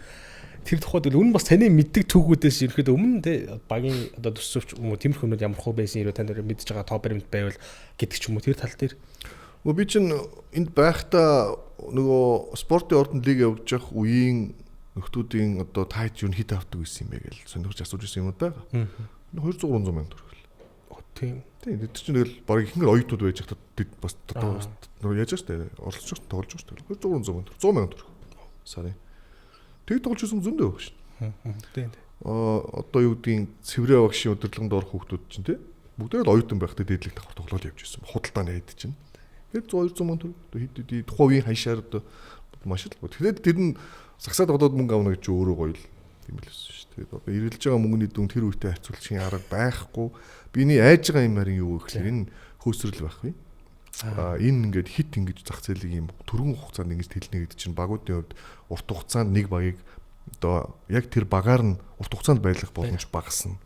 тэр тухайд бол үнэн бас таны мэддэг түүхүүдээс ерөөхдөө өмнө те багийн одоо төсөвч юм уу тиймэрхүү юмнууд ямар хөө байсан хэрвээ тань мэдж байгаа топ баримт байвал гэдэг ч юм уу тэр тал дээр. Нөгөө би чинь энд байхдаа нөгөө спортын ордонд лиг явж явах үеийн нөхдүүдийн одоо тайч юу хит авдаг байсан юм бэ гэж сонирхож асууж ирсэн юм уу да. 200 300 мянга төгрөг. Тийм. Тийм, тэд чинь тэгэл баг ихэнх оюутнууд байж байхдаа тэд бас нөгөө яаж штэ оролцож штэ тоглож штэ 200 300 мянга төгрөг 100 мянга төгрөг сарын. Тэг тоглож ирсэн зөндөө баг шин. Тийм. Одоо юу гэдгийг цэврээ багшийн удирдлаганд орох хүүхдүүд чинь тий бүгдээ л оюутан байхдаа дээдлэг давхар тоглоод явж ирсэн. Худалдаа нээд чинь. Тэр 100 200 мянга төгрөг хэд хэд тухайн үеийн ханшаар одоо маш л. Тэгэхээр тэр нь сагсаа тоглоод мөнгө авна гэж өөрөө гоё л юм л өссөн шүү. Тэгээд одоо эргэлж байгаа мөнгөний дүн тэр үетэй харьцуулахын арга байхгүй. Биний айж байгаа юм харин юу вэ гэхээр энэ хөөсрөл байхгүй. Энэ ингээд хит ингэж зах зээлийг юм түргэн хугацаанд ингэж тэлнэ гэдэг чинь багуудын хувьд урт хугацаанд нэг багийг одоо яг тэр багаар нь урт хугацаанд байлгах боломж багасна.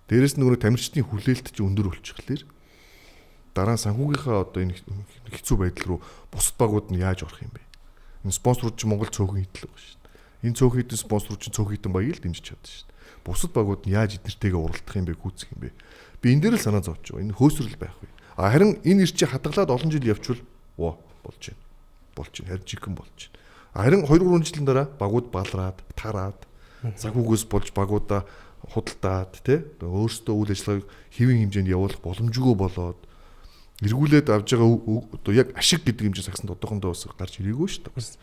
Дээрээс нь нөгөө тамирчдын хүлээлт чинь өндөр болчихлоор дараа нь санхүүгийнхаа одоо энэ хэцүү байдал руу бусад багууд нь яаж орох юм бэ? Энэ спонсорууд чинь Монгол цөөхөн хэдэл байгаа шүү дээ. Энэ цөөхөн хэдэн спонсорууд чинь цөөхөн хэдэн багийг л дэмжиж чадсан шүү дээ. Бусад багууд нь яаж эднэртэйгээ уралдах юм бэ, гүйцэх юм бэ? Би энэ дээр л санаа зовж байгаа. Энэ хөөсрөл байхгүй. А харин энэ ир чи хадгалаад олон жил явчвал оо болж байна. Болж байна. Харин жинхэнэ болж байна. А харин 2 3 жилийн дараа багууд балраад, тараад, санхүүгээс болж багуудаа худалдаад тий өөрсдөө үйл ажиллагааг хэвийн хэмжээнд явуулах боломжгүй болоод эргүүлээд авж байгаа одоо яг ашиг гэдэг юм чинь сагсанд одоохондоо бас гарч ирээгүй шүү дээ. Бас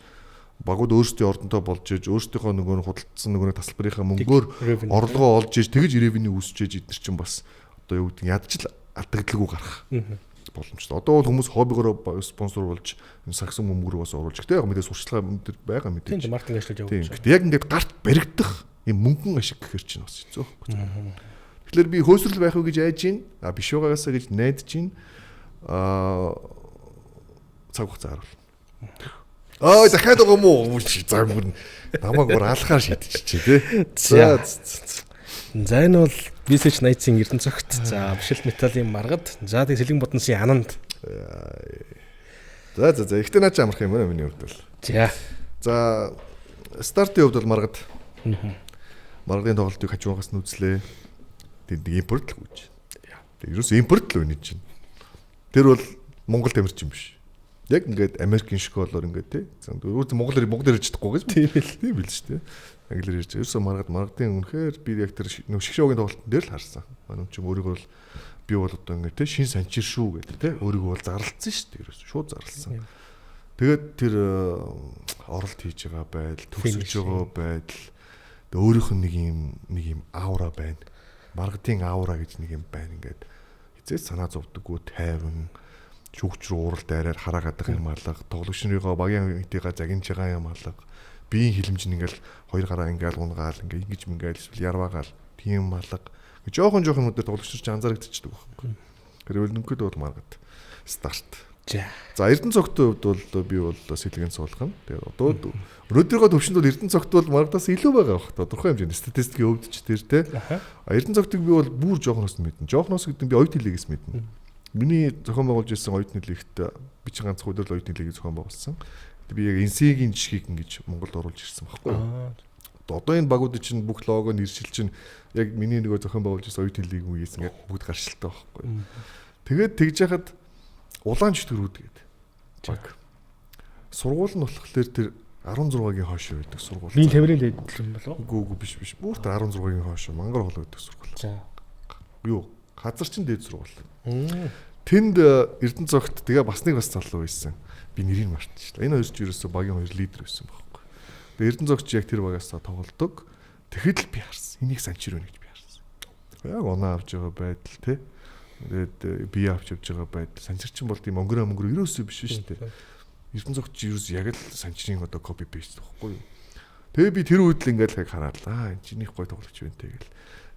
багууд өөрсдийн ордонтой болж иж өөрсдийнхөө нөгөө худалдсан нөгөө тасалбарынхаа мөнгөөр орлогоо олж иж тэгж ревеню үүсэж иж эдгээр чинь бас одоо юу гэдэг нь ядч л алдагдлгүй гарах боломжтой. Одоо бол хүмүүс хоббигоор спонсор болж энэ сагсан мөнгөөр бас оруулж. Гэтэ яг мэдээ сурчлага энэ байгаа мэдээж. Тийм, маркетинг ажиллаж явуулж. Гэтэ яг ингээд гарт баригдах юм мөнгөн ашиг гэхэр чинь бас хэцүү байхгүй. Тэгэхээр би хөөсрөл байх уу гэж айж гин, а биш байгаагаасаа гэж найдаж гин. Цаг хугацаа харуул. Аа дахиад байгаа юм уу? За бүр намайг бүр алхаар шидчихжээ тий. За. За энэ бол Village Knights-ийн Эрдэнэ цогт. За Бишэлт Металлын маргад. За тэг Сэлгэн Бодонсын Ананд. За за за ихтэй наа чи амарх юм байна миний хувьд бол. За. За стартын хувьд бол маргад. Маргадын тоглолтыг хажуугаас нь үзлээ. Тэнд импорт л гүйж. Тэг ерөөс импорт л үний чинь. Тэр бол Монгол тамирчин биш. Яг ингээд Америкийн школоор ингээд тий. Өөр Монгол ярьж чадахгүй гэж. Тийм л. Тийм бил шүү дээ. Англиар ярьж. Ерөөсөө маргадын үнэхээр би яг тэр шгшөөгийн тоглолтын дээр л харсан. Манай чинь өөрийгөө бол би бол одоо ингээд тий шин санчир шүү гэдэг тий. Өөрийгөө бол зарлцсан шүү дээ. Ерөөсөө шууд зарлцсан. Тэгээд тэр оролт хийж байгаа байдал, төгсөж байгаа байдал, тэг өөрийнх нь нэг юм аура байна. Маргадын аура гэж нэг юм байна ингээд. Хизээс санаа зовдөггүй тайван шүүгч рүү уурал дайраар хараагаадах юм алга, тоглогч нарыгоо багийн хэтийгээ загинж байгаа юм алга, биеийн хилэмж нь ингээл хоёр гараа ингээл унгаал ингээ ингэж мингээл эсвэл ярваагаал тийм алга. Жохон жохон юмуд дээр тоглогч нар ч анзаарэгдчихдэг байхгүй. Тэр өлнөнгөд бол маргад старт. За Эрдэнэ цогтын хувьд бол би бол сэлгэн суулгана. Тэгээд одоо өнөөдрийнхөө төвшөнд бол Эрдэнэ цогт бол маргадаас илүү байгаа бах. Тодорхой хэмжээний статистикийн хувьд ч тэр те. Эрдэнэ цогтыг би бол бүр жоохноос мэднэ. Жоохноос гэдэг нь би оюутны лигээс мэднэ. Миний зохион байгуулж ирсэн оюутны лигт би чи ганцхан өдөр л оюутны лигийг зохион байгуулсан. Би яг NC-ийн жишгийг ингэж Монголд оруулж ирсэн байхгүй юу. Одоо энэ багуудын чинь бүх лого нэршил чинь яг миний нөгөө зохион байгуулж ирсэн оюутны лиг үеэс ингээд бүгд гаршилтай байхгүй юу. Тэгээд тэгж яхад улаан чөтгөрүүд гэдэг баг. Сургууль нь болохоор тэр 16-гийн хойш байдаг сургууль. Миний тамирын дэд юм болов уу? Үгүй үгүй биш. Бүр тэр 16-гийн хойш мангар хоол байдаг сургууль. За. Юу? Газар чин дээд сургууль. Тэнд Эрдэнэ цогт тэгээ бас нэг бас залуу байсан. Би нэрийг мартчихлаа. Энэ хоёр ч ерөөсөө багийн хоёр лидер байсан байхгүй. Тэгээ Эрдэнэ цогт яг тэр багаас тоглодог. Тэгэхэд л би харсан. Энийг санчир байна гэж би харсан. Яг оноо авч байгаа байдал те. Тэгээд бие авч явж байгаа байдал. Санчирчин бол тийм өнгөрөө ерөөсөө биш шүү дээ. Эрдэнэ цогт ч ерөөс яг л санчрын одоо копи пейст байхгүй юу. Тэгээ би тэр үед л ингээл яг хараад аа энэ чинийх гой тоглогч байна те гэл.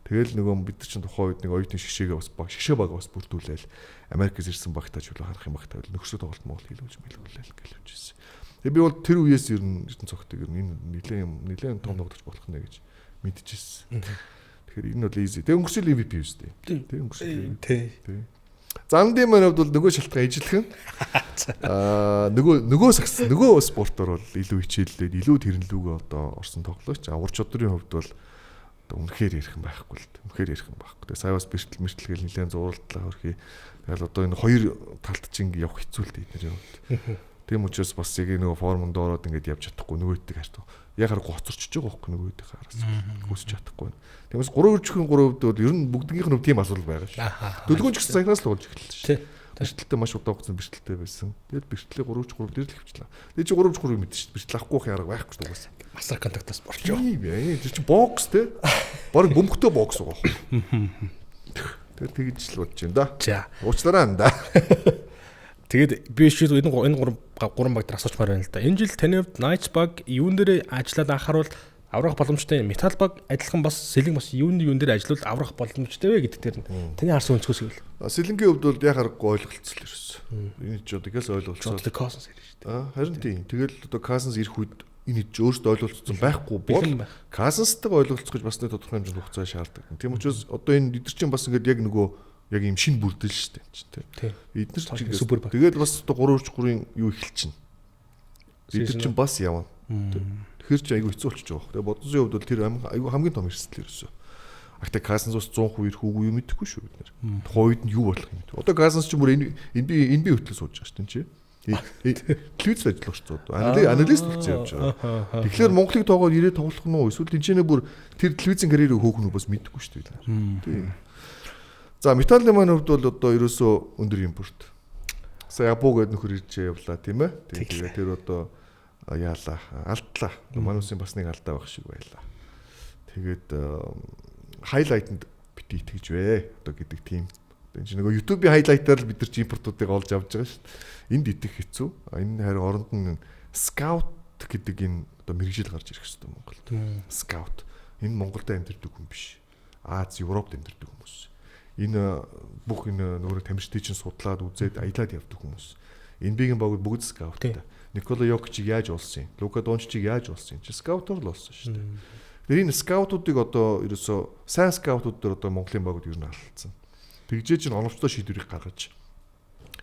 Тэгэл нөгөө бид нар чинь тухайн үед нэг оюутны шгшээгээ бас баг шгшээ баг бас бүрдүүлээл Америкээс ирсэн багтаа ч үлээ харах юм багтаа нөхөрсөө тоглолт Монгол хийлгүүлж мэлгүүлээл гэл явж ирсэн. Тэгээ би бол тэр үеэс ер нь Эрдэнэ цогтыг ер нь энэ нэлээд том тоглогч болох нэ гэж мэдчихсэн. Тэгэхээр энэ бол easy. Тэгээ өнгөрсөн MVP юу сте. Тэг өнгөрсөн. Тий. Зандын маань хувьд бол нөгөө шалтгаан ижилхэн. Нөгөө сагс нөгөө спортоор бол илүү хичээллээд илүү тэрнлүүгээ одоо орсон тоглогч. Ур чадрын хувьд бол одоо үнэхээр ярих юм байхгүй л. Үнэхээр ярих юм байхгүй. Тэгээ сая бас бэртэл мэртэл гэл нэлээд зуралдлаа хөрхий. Тэгэл одоо энэ хоёр талд чинь явах хэцүү л дээ эднэрийн хувьд. Тийм учраас бас яг нөгөө формонд ороод ингээд явж чадахгүй нөгөөддөг харт. Яг харахгүй хоцорчж байгаа байхгүй нөгөөдийнхээ араас гүйсэж чадахгүй. Тиймээс 3-3 хувьд бол ер нь бүгднийх нь тийм асуудал байгаа шүү. Дөлгөөн ч гэсэн саяхнаас л болж эхэллээ шүү. Бэртэлтэй маш удаан хугацаанд бэртэлтэй байсан. Тэгэл бэртлээ 3-3 дээр л хөвчлээ. Тэгээ чи 3-3 мэдэн шүү. Бэртэл авахгүй байх арга байхгүй шүү угаасаа. Масар контактаас болчихоо. Тийм ээ. Тэр чи бокс те. Бараг бөмбөгтэй бокс байгаа байхгүй. Тэгэл тэгж л бодож байна да. За. Уучлаарай анда. Тэгээд би шийдв энэ гурван баг дээр асуучмаар байна л да. Энэ жил таны хувьд Knights баг юун дээр ажиллаад анхааруул аврах боломжтой, Metal баг адилхан бас Сэлэнг бас юун дээр ажиллавал аврах боломжтой вэ гэдэг дээр нь таны харсан өнцгөөс гэвэл. Сэлэнгийн хувьд бол яг харахгүй ойлголцол ерөөс. Энэ ч одоо гээс ойлголцол. Одоо Cousins ирнэ шүү дээ. Харин тийм. Тэгэл одоо Cousins ирэх үед энэ ч өөртөө ойлголцсон байхгүй бол Cousins-тайгаа ойлголцох гэж бас нэг тодорхой хэмжээнд хугацаа шаарддаг. Тийм учраас одоо энэ эдгээр чинь бас ингээд яг нөгөө яг ийм шинэ бүрдэл шүү дээ чинь тий. Эднэр чинь тэгэл бас одоо 3-3-ын юу эхэлчихнэ. Эднэр чинь бас явна. Тэгэхээр чи айгүй хэцүү болчих жоох. Тэгээ Бодонсын хувьд бол тэр айгүй хамгийн том эрсдэл ерөөсөө. Агтай Cousins бас 100% ирэх үгүй юу мэдэхгүй шүү бид нар. Тухайн үед нь юу болох юм бэ? Одоо Cousins ч бүр NBA хөтлөө сууж байгаа шүү дээ чи. Телевиз ажиллах шүү дээ. Аналист болсон явж байгаа. Тэгэхээр Монголыг тоогоод ирээд тоглох нь уу? Эсвэл энэ бүр тэр телевизийн карьерийг хөөх нь бас мэдэхгүй шүү дээ. Тийм. За Металлын маань хувьд бол одоо ерөөсөө өндөр импорт. Сая Абу гэдэг нөхөр ирж явлаа тийм ээ. Тэгээд тэр одоо яалаа алдлаа. Манусын бас нэг алдаа байх шиг байлаа. Тэгээд хайлайтанд бити итгэж вэ одоо гэдэг тийм. Энэ чинь нөгөө YouTube-ийн хайлайтаар л бид нар чи импортуудыг олж авч байгаа шүү дээ. Энд итгэх хэцүү. Энэ харин оронд нь скаут гэдэг энэ одоо мэргэжил гарч ирэх хэрэгтэй Монголд. Скаут. Энэ Монголд амьдардаг хүн биш. Аз, Европт амьдардаг хүмүүс. Энэ бүх энэ нөгөө тамирчдыг чинь судлаад үзээд аялаад явдаг хүмүүс. NBA-ийн багууд бүгд скауттай. Никола Йокичийг яаж олсон юм? Лука Дончичийг яаж олсон юм? Чи скаутоор л олсон шүү дээ. Тэр энэ скаутуудыг одоо ерөөсөө сайн скаутууд дээр одоо Монголын багууд ер нь алдсан. Тэгжээ чинь оновчтой шийдвэрийг гаргаж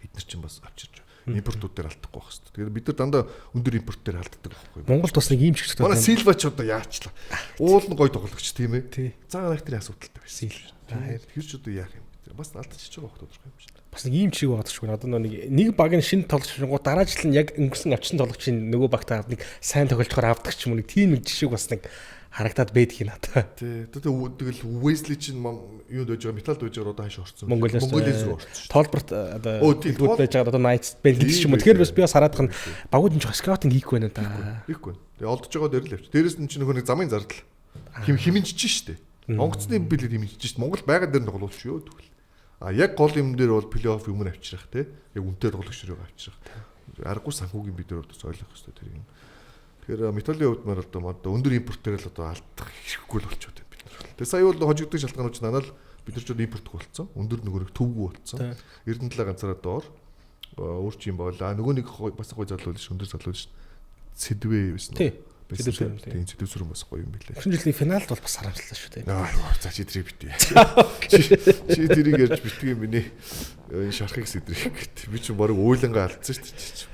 эднэр чинь бас авчирч импортууд дээр алдахгүй байх хэрэгтэй. Тэгээд бид нар дандаа өндөр импорт дээр алддаг байхгүй. Монголд бас нэг ийм ч хэрэгтэй. Манай Силва ч одоо яачлаа. Уул нь гой тоглогч тийм ээ. Цагаан характерын асуудалтай байсан. Тэр ч одоо яах юм бэ? Бас алдчихж байгаа байх тодорхой юм шиг. Бас нэг ийм чиг байгаа шүү. Одоо нэг баг нь шинэ тоглогч шингууд дараа жил нь яг өнгөрсөн авчсан тоглогчийн нөгөө багтаа нэг сайн тоглолцохоор авдаг ч юм уу нэг тийм нэг жишээ бас нэг харагдаад байдаг юм надаа. Тий. Тэгэл Wesley чинь юунд байж байгаа Металд байж байгаа одоо хааш орсон. Монголиас руу орсон. Толборт одоо төлбөрт байж байгаа одоо Knights байна гэдэг ч юм уу. Тэгэхээр бас би бас хараадах нь багууд нь жоох скаутинг хийхгүй байна да. Хийхгүй. Тэгээ олдож байгаа дээр л явчих. Дээрээс нь чинь нөгөө нэг замын зардал. Хэмжиж штэ. Онгоцны билет хэмжиж штэ. Монгол байгаа дээр нь тоглуулч юу тэгвэл. А яг гол юм дээр бол плей-офф юм авчрах те. Яг үнэтэй тоглогч руу авчрах. Аргагүй санхүүгийн бид нар бас ойлгох хэрэгтэй тэр юм. Тэгэхээр Металлын хувьд маань одоо өндөр импорт дээр л одоо алдах хэрэггүй л болчиход байна бид нар. Тэгээ сая бол хожигддаг шалтгаанууд ч нанаа л бид нар ч одоо импорт болцсон. Өндөр нөгөө төвгүй болцсон. Эрдэнэ талаа ганцаараа доор өөр чи юм боолаа. Нөгөө нэг бас гоё залуу л ш өндөр залуу ш. Сэдвээ байсан уу? Тийм сэдвсүрэн бас гоё юм билээ. Өнгөрсөн жилийн финалд бол бас харамслаа шүү дээ. За чи тэрийг битгий. Чи тэрийг ярьж битгий миний энэ шархыг сэдрэх гэт. Би ч бараг уйлангаа алдсан шүү дээ.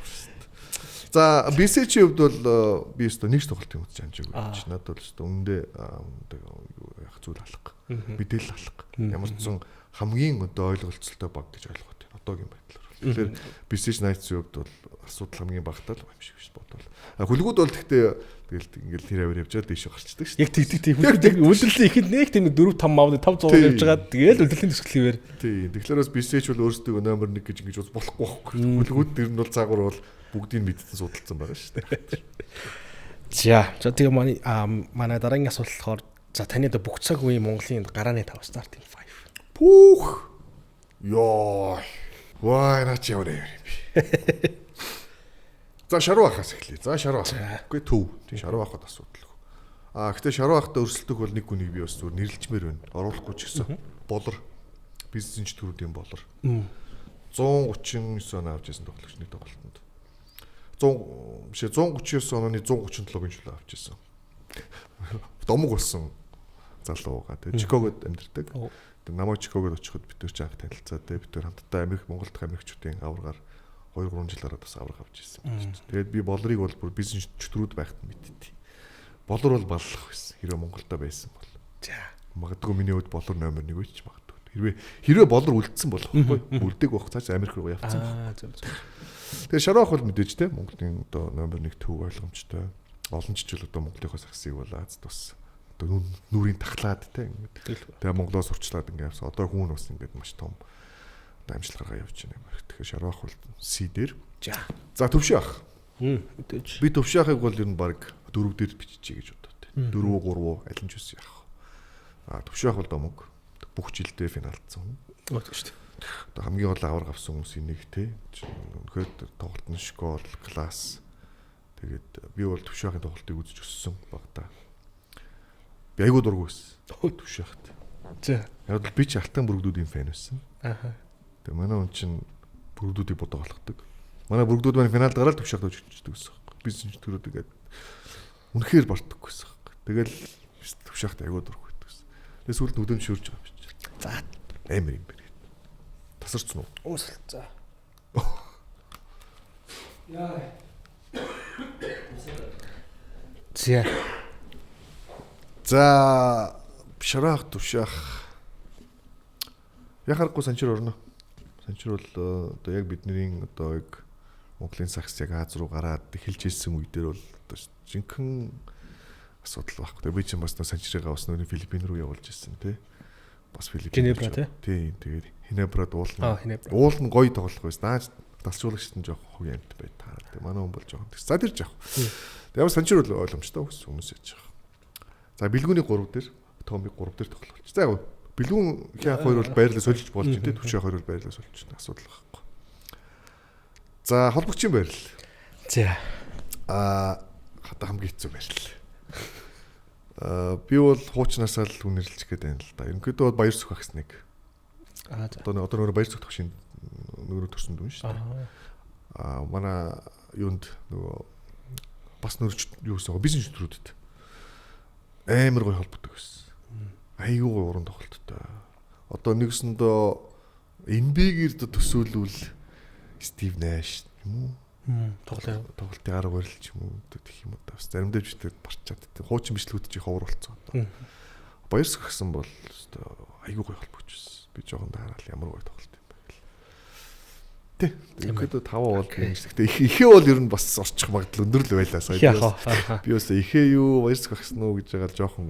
За BCH-ийн хувьд бол би өстө нэг ч тоглолт юм үзэж амжаагүй. Чи надад бол өстө үнэндээ яг зүйл алга. Мэдээлэл алга. Ямар ч сан хамгийн одоо ойлголцолтой баг гэж ойлгоод байна. Одоогийн байдлаар. Тэгэхээр BCH Knights-ийн хувьд бол асуудал хамгийн багтаа л юм шиг биш бодвол. Хүлгүүд бол гэхдээ тэгэл ингээл тэр аваар явж байгаа дээшээ гарчдаг шүү. Яг тэг хүлгүүд үлрэлийн ихэнд нэг тийм 4 5 мавны 5 6 явж байгаа. Тэгэл үлрэлийн төсөглөөр. Тийм. Тэгэхээр бас BCH бол өөрсдөө номер 1 гэж ингэж болохгүй байхгүй. Хүлгүүд тэр нь бол цаагуур бол бүгдийг мэдсэн судалсан байгаа шүү дээ. За тэгээ манай дараагийн асуулт болохоор за таны одоо бүх цаг үеийн Монголын гарааны 5 starting 5. Пүүх. Йоо. Вай наач яваа юм би. За шаруу ахаас эхлэе. За шаруу ах. Үгүй төв. Тийм шаруу ахад асуудалгүй. А гэхдээ шаруу ахтай өрсөлдөх бол нэг хүнийг би бас зүгээр нэрлжмээр байна. Оруулахгүй ч гэсэн. Болор. Бизнесийн чөтгөрүүдийн болор. 139 он авч ирсэн тоглогч нэг тоглолтод. 100 биш 139 онооны 137-гийн чөлөө авч ирсэн. Домог болсон залуу байгаа. Тэгээ Чикагод амьдардаг. Тэгээ намайг Чикагод очиход бид нар ч анх танилцаад тэгээ бид нар хамтдаа Америк Монгол дахь Америкчуудын аваргаар 2 3 жил хараад бас аварга авч ирсэн. Тэгээд би болрыг бол бүр бизнес чөтгөрүүд байхад мэдтий. Болор бол баллах байсан. Хэрвээ Монголдо байсан бол. За. Магадгүй миний хувьд болор номер 1 байж магадгүй. Хэрвээ болор үлдсэн болох байхгүй. Үлдээг байх цааш Америк руу явцсан. Аа зөв зөв. Тэгээ шаруу ах бол мэдээж те Монголын одоо номер 1 төв ойлгомжтой. Олон жил одоо Монголынхоо сагсыг бол Азад бас одоо нүрийн тахлаад те ингээд. Тэгээ Монголоос урчлаад ингээд явсан. Одоо хүн бас ингээд маш том одоо амжилт гаргаа явж байна юм. Тэгэхээр шаруу ах бол C дээр. За. За төвшөө ах. Мэдээж. Би төвшөө ахыг бол ер нь баг 4 дээр биччихье гэж бодоо те. 4 3 аль нь ч үс яах. А төвшөө ах бол домог. Бүх жилдээ финалдсан хүн. Өө тийм шүү дээ. Одоо хамгийн гол аварга авсан хүмүүсийн нэг те. Үнэхээр тоглолт нь школ, класс. Тэгээд би бол төвшөө ахын тоглолтыг үзэж өссөн багтаа. Би айгуу дургу байсан. Төвшөө ахт. За. Яг л би чи Алтан бүргдүүдийн фэн байсан. Аха. Тэгээ манай хүн чинь бүргдүүдийг бодоо болгодог. Манай бүргдүүд маань финалд гараад төвшөө ахт өччихдөг гэсэн юм. Би чинь төрөөд ингээд үнэхээр бартаггүй байсан. Тэгэл төвшөө ахт айгуу дургу байдаг гэсэн. Тэгээ сүүлд нүдэм шүрж байгаа юм чи. За. Амар юм байна. Тасарсан уу? Уусал. За. Яа. За. За шараах төвшөөх. Яхаарахгүй санчир орно. Санчир бол одоо яг бидний одоо яг Монголын сагс яг Аз руу гараад эхэлж ирсэн үе дээр бол одоо жинхэнэ асуудал байхгүй. Тэгээ би чинь бас нөө санчирыгаа бас нөө Филиппин руу явуулж ирсэн тий. Бас Филиппин. Хинебра тий? Тий. Тэгээд Хинебрад уулна. Аа Хинебра. Уул нь гоё тоглох байсан. Нааж далчуулагчд нь жоох хувь амт бай таа. Тэгээ манай хүн бол жоохон тэгс. За тэр жоох. Тэгээ ямар санчир бол ойлгомжтой хүмүүс яаж байгаа. За бэлгүүний 3 дээр Томиг 3 дээр тоглолч. За яг бэлгүүн хяах хоёр бол байрлал солиж болж байна тий. Төвшөө хоёр бол байрлал солиж байна. Асуудал байхгүй. За холбогчийн байрлал. За. Аа хата хамгийн хэцүү байрлал. Аа би бол хуучнаасаа л үнэрлэх гээд байна л да. Ерөнхийдөө бол баяр сүх агс нэг. Аа за. Одоо нөгөө баяр сүх төвшин нөгөө төрсөн дүн шүү дээ. Аа. Аа манай юунд нөгөө бас нөрч юу гэсэн бизнес чөтрүүдэд амар гоё холбогддог байсан. Айгүй гоё уран тоглолттой. Одоо нэгсэндөө NBA-гээр төсөөлвөл Стив Нэш юм уу? Тоглоо. Тоглолтын арга барил ч юм уу гэх юм уу та. Бас заримдаа ч тэр барчаад тийм хуучин бичлэгүүд чи ховор болцсон одоо. Баяр сөхсөн бол өстой айгүй гоё холбогдож байсан. Би жоохон дараал ямар гоё тоглолт юм бэ гэл. Тэ. Ерөнхийдөө 5 бол юм шиг. Гэтэ ихээ бол ер нь бас орчих магадлал өндөр л байлаа сая. Яах вэ? Би бас ихээ юу баяр сөхсөн үү гэж байгаа л жоохон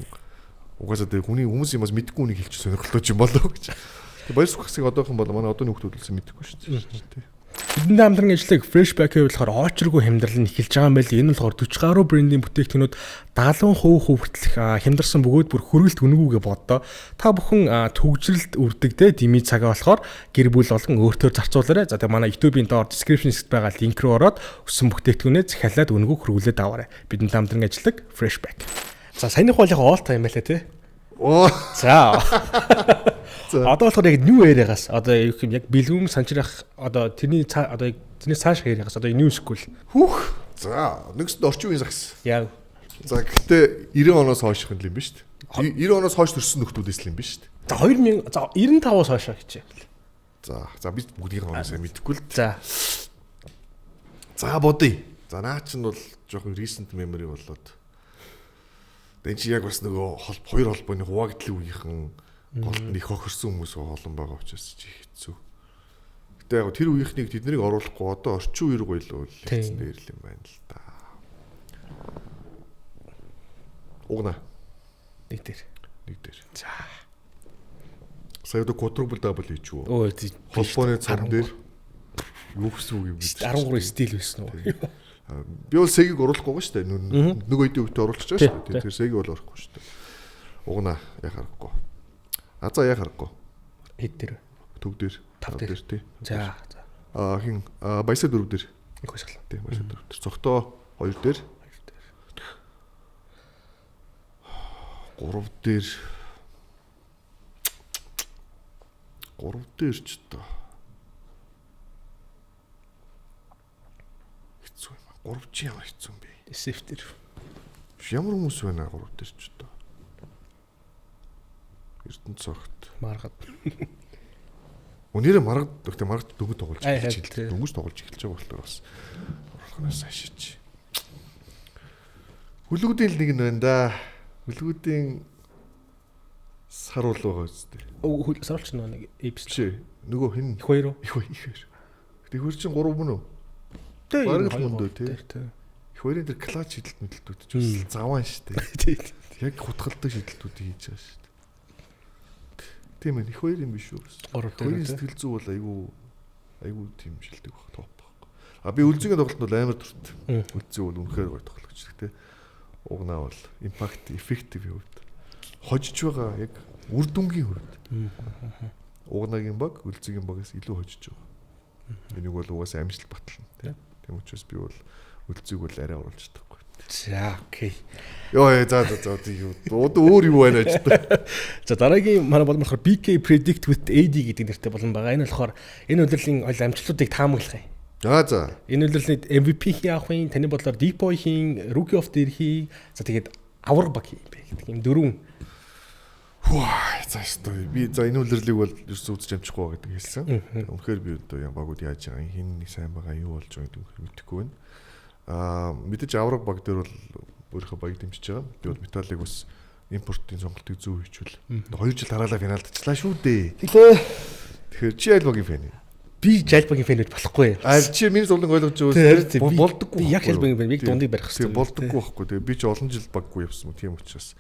угаасаа тэг хүний хүмүүс юм бас мэдгүй үнийг хэлчих сонирхолтой ч юм болоо гэж. Тэг баяр сөхсийг одоохон бол манай одооны хүмүүс үлсэн мэдэхгүй шүү дээ. Тэ. Тэдэнд хамтран ажиллаг Freshback-ийн болохоор очиргүй хямдрал нь эхэлж байгаа юм байл. Энэ нь болохоор 40 гаруй брендийн бүтээгдэхүүнүүд 70% хүртэлх хямдарсан бөгөөд бүр хөргөлт үнэгүйгээ боддоо. Та бүхэн төгжрэлт үрдэг те дими цагаа болохоор гэр бүл болон өөртөө зарцуулаарай. За тэгээ манай YouTube-ийн доор description хэсэгт байгаа линк рүү ороод өссөн бүтээгдэхүүнээ захиалаад үнэгүй хөргүүлээд аваарай. Бидэнд хамтран ажиллаг Freshback. За саяных бол яг all time байлаа те. Оо. За. Одоо болохоор яг new era-гаас одоо юу юм яг бэлгүүн санчрах одоо тэрний одоо яг тэрний цааш era-гаас одоо new school. Хүүх. За, нэгсэнд орчин үеийн сагс. Яг. За, гэхдээ 90 оноос хойших юм биш үү? 90 оноос хойш төрсэн нөхдүүдээс л юм биш үү? За 2000 за 95-аас хойш гэж. За, за би бүгдийн оноос мэдэхгүй л. За. За бодъё. За наа чинь бол жоохон recent memory болоод. Тэгээ чи яг бас нөгөө хоёр холбооны хуваагдлын үеийнхэн голд нь их хохирсон хүмүүс олон байгаа учраас чи хэцүү. Гэтэ яг тэр үеийнхнийг тэднийг оруулахгүй одоо орчин үер гоё л хэцэн дээр л юм байна л да. Угна. Нэг дээр. Нэг дээр. За. Сая одоо quadruple double хийж үү? Өө тий. Холбооны цом дээр юу гэсэн үг юм бэ? 13 стил байсан уу? Би бол сэгийг оруулахгүй байгаа шүү дээ. Нөгөө хэдийн үедээ оруулчих байгаа шүү дээ. Тэр сэгийг бол орохгүй шүү дээ. Угна яхаа харахгүй. А за яхаа харахгүй. Хэд дээр? Төв дээр. Тав дээр тий. За за. А хин баясаа 4 дээр. Их баясгалаа. Тий, баясаа 4 дээр. Цогтоо 2 дээр. 2 дээр. 3 дээр 3 дээр ч одоо хэцүү юм. 3 чи ямар хэцүү юм бэ? SF дээр. Ямар хүмүүс байна 3 дээр ч одоо. Эрдэнэ цогт. Маргад. Өнөөдөр маргад гэхдээ маргад дөнгөж тоглож эхэлж байна. Дөнгөж тоглож эхэлж байгаа болохоор бас оруулахнаас ашиж. Хүлгүүдийн л нэг нь байна да. Хүлгүүдийн саруул байгаа үстэй. Саруулч нэг Эпс. Чи нөгөө хин их хоёр уу? Их хоёр. Их хоёр чинь 3 мөн үү? Тэ. Бараг л мөн дөө тий. Их хоёрын тэр клач шидэлт мэдлэлтүүд ч бас заван шүү дээ. Яг хутгалдаг шидэлтүүдийг хийж байгаа шүү дээ. Тийм ээ, их хоёр юм биш үү бас. 3 дээр. Сэтгэл зүй бол айгүй тийм шилдэг баг топ баг. А би үлзигийн тоглолтод бол амар дуртай. Үлзий бол үнэхээр гоё тоглогч тий. Угнаа бол impact effective хувьд хожиж байгаа яг үр дүнгийн хувьд. Угнагийн баг үлзигийн багаас илүү хожиж байгаа. Энийг бол угаасаа амжилт батлна тий. Тийм учраас би бол үлзийг бол арай оруулж чадахгүй. За окей. Йоо за за за юу. Одоо өөр юу байна ч гэдэг. За дараагийн манай болон болохоор BK Predict with AD гэдэг нэртэй болон байгаа. Энэ болохоор энэ удирлын ойл амжилтуудыг таамаглах юм. Аа за. Энэ удирлын MVP хийн авах юм, таны бодлоор Depoy хийн, Rookie of the Year хий. За тэгээд авраг баг хий бэ гэдэг юм дөрвөн. Хүү за ёстой. Би за энэ үлрэрлийг бол ерөөсөө үзэж амжихгүй байгаа гэдэг хэлсэн. Үнэхээр би одоо юм багууд яаж байгаа юм, хин нэг сайн байгаа, юу болж байгаа гэдэг үнэхээр мэдэхгүй байна. Аа мэдээж авраг баг дээр бол өөрийнхөө багийг дэмжиж байгаа. Би бол металлыг бас импортын сонголтыг зөв хийчихвэл 2 жил дараалал финалдчлаа шүү дээ. Тэглээ. Тэгэхээр чи аль багийн фэн юм? Би жалбагийн фэн гэж болохгүй. А чи миний зовлон ойлгож байгаа болдоггүй. Би яг жалбагийн фэн, би дундыг барих хэрэгтэй. Тийм болдоггүй байхгүй. Тэгээ би чи олон жил баггүй явсан юм тийм учраас.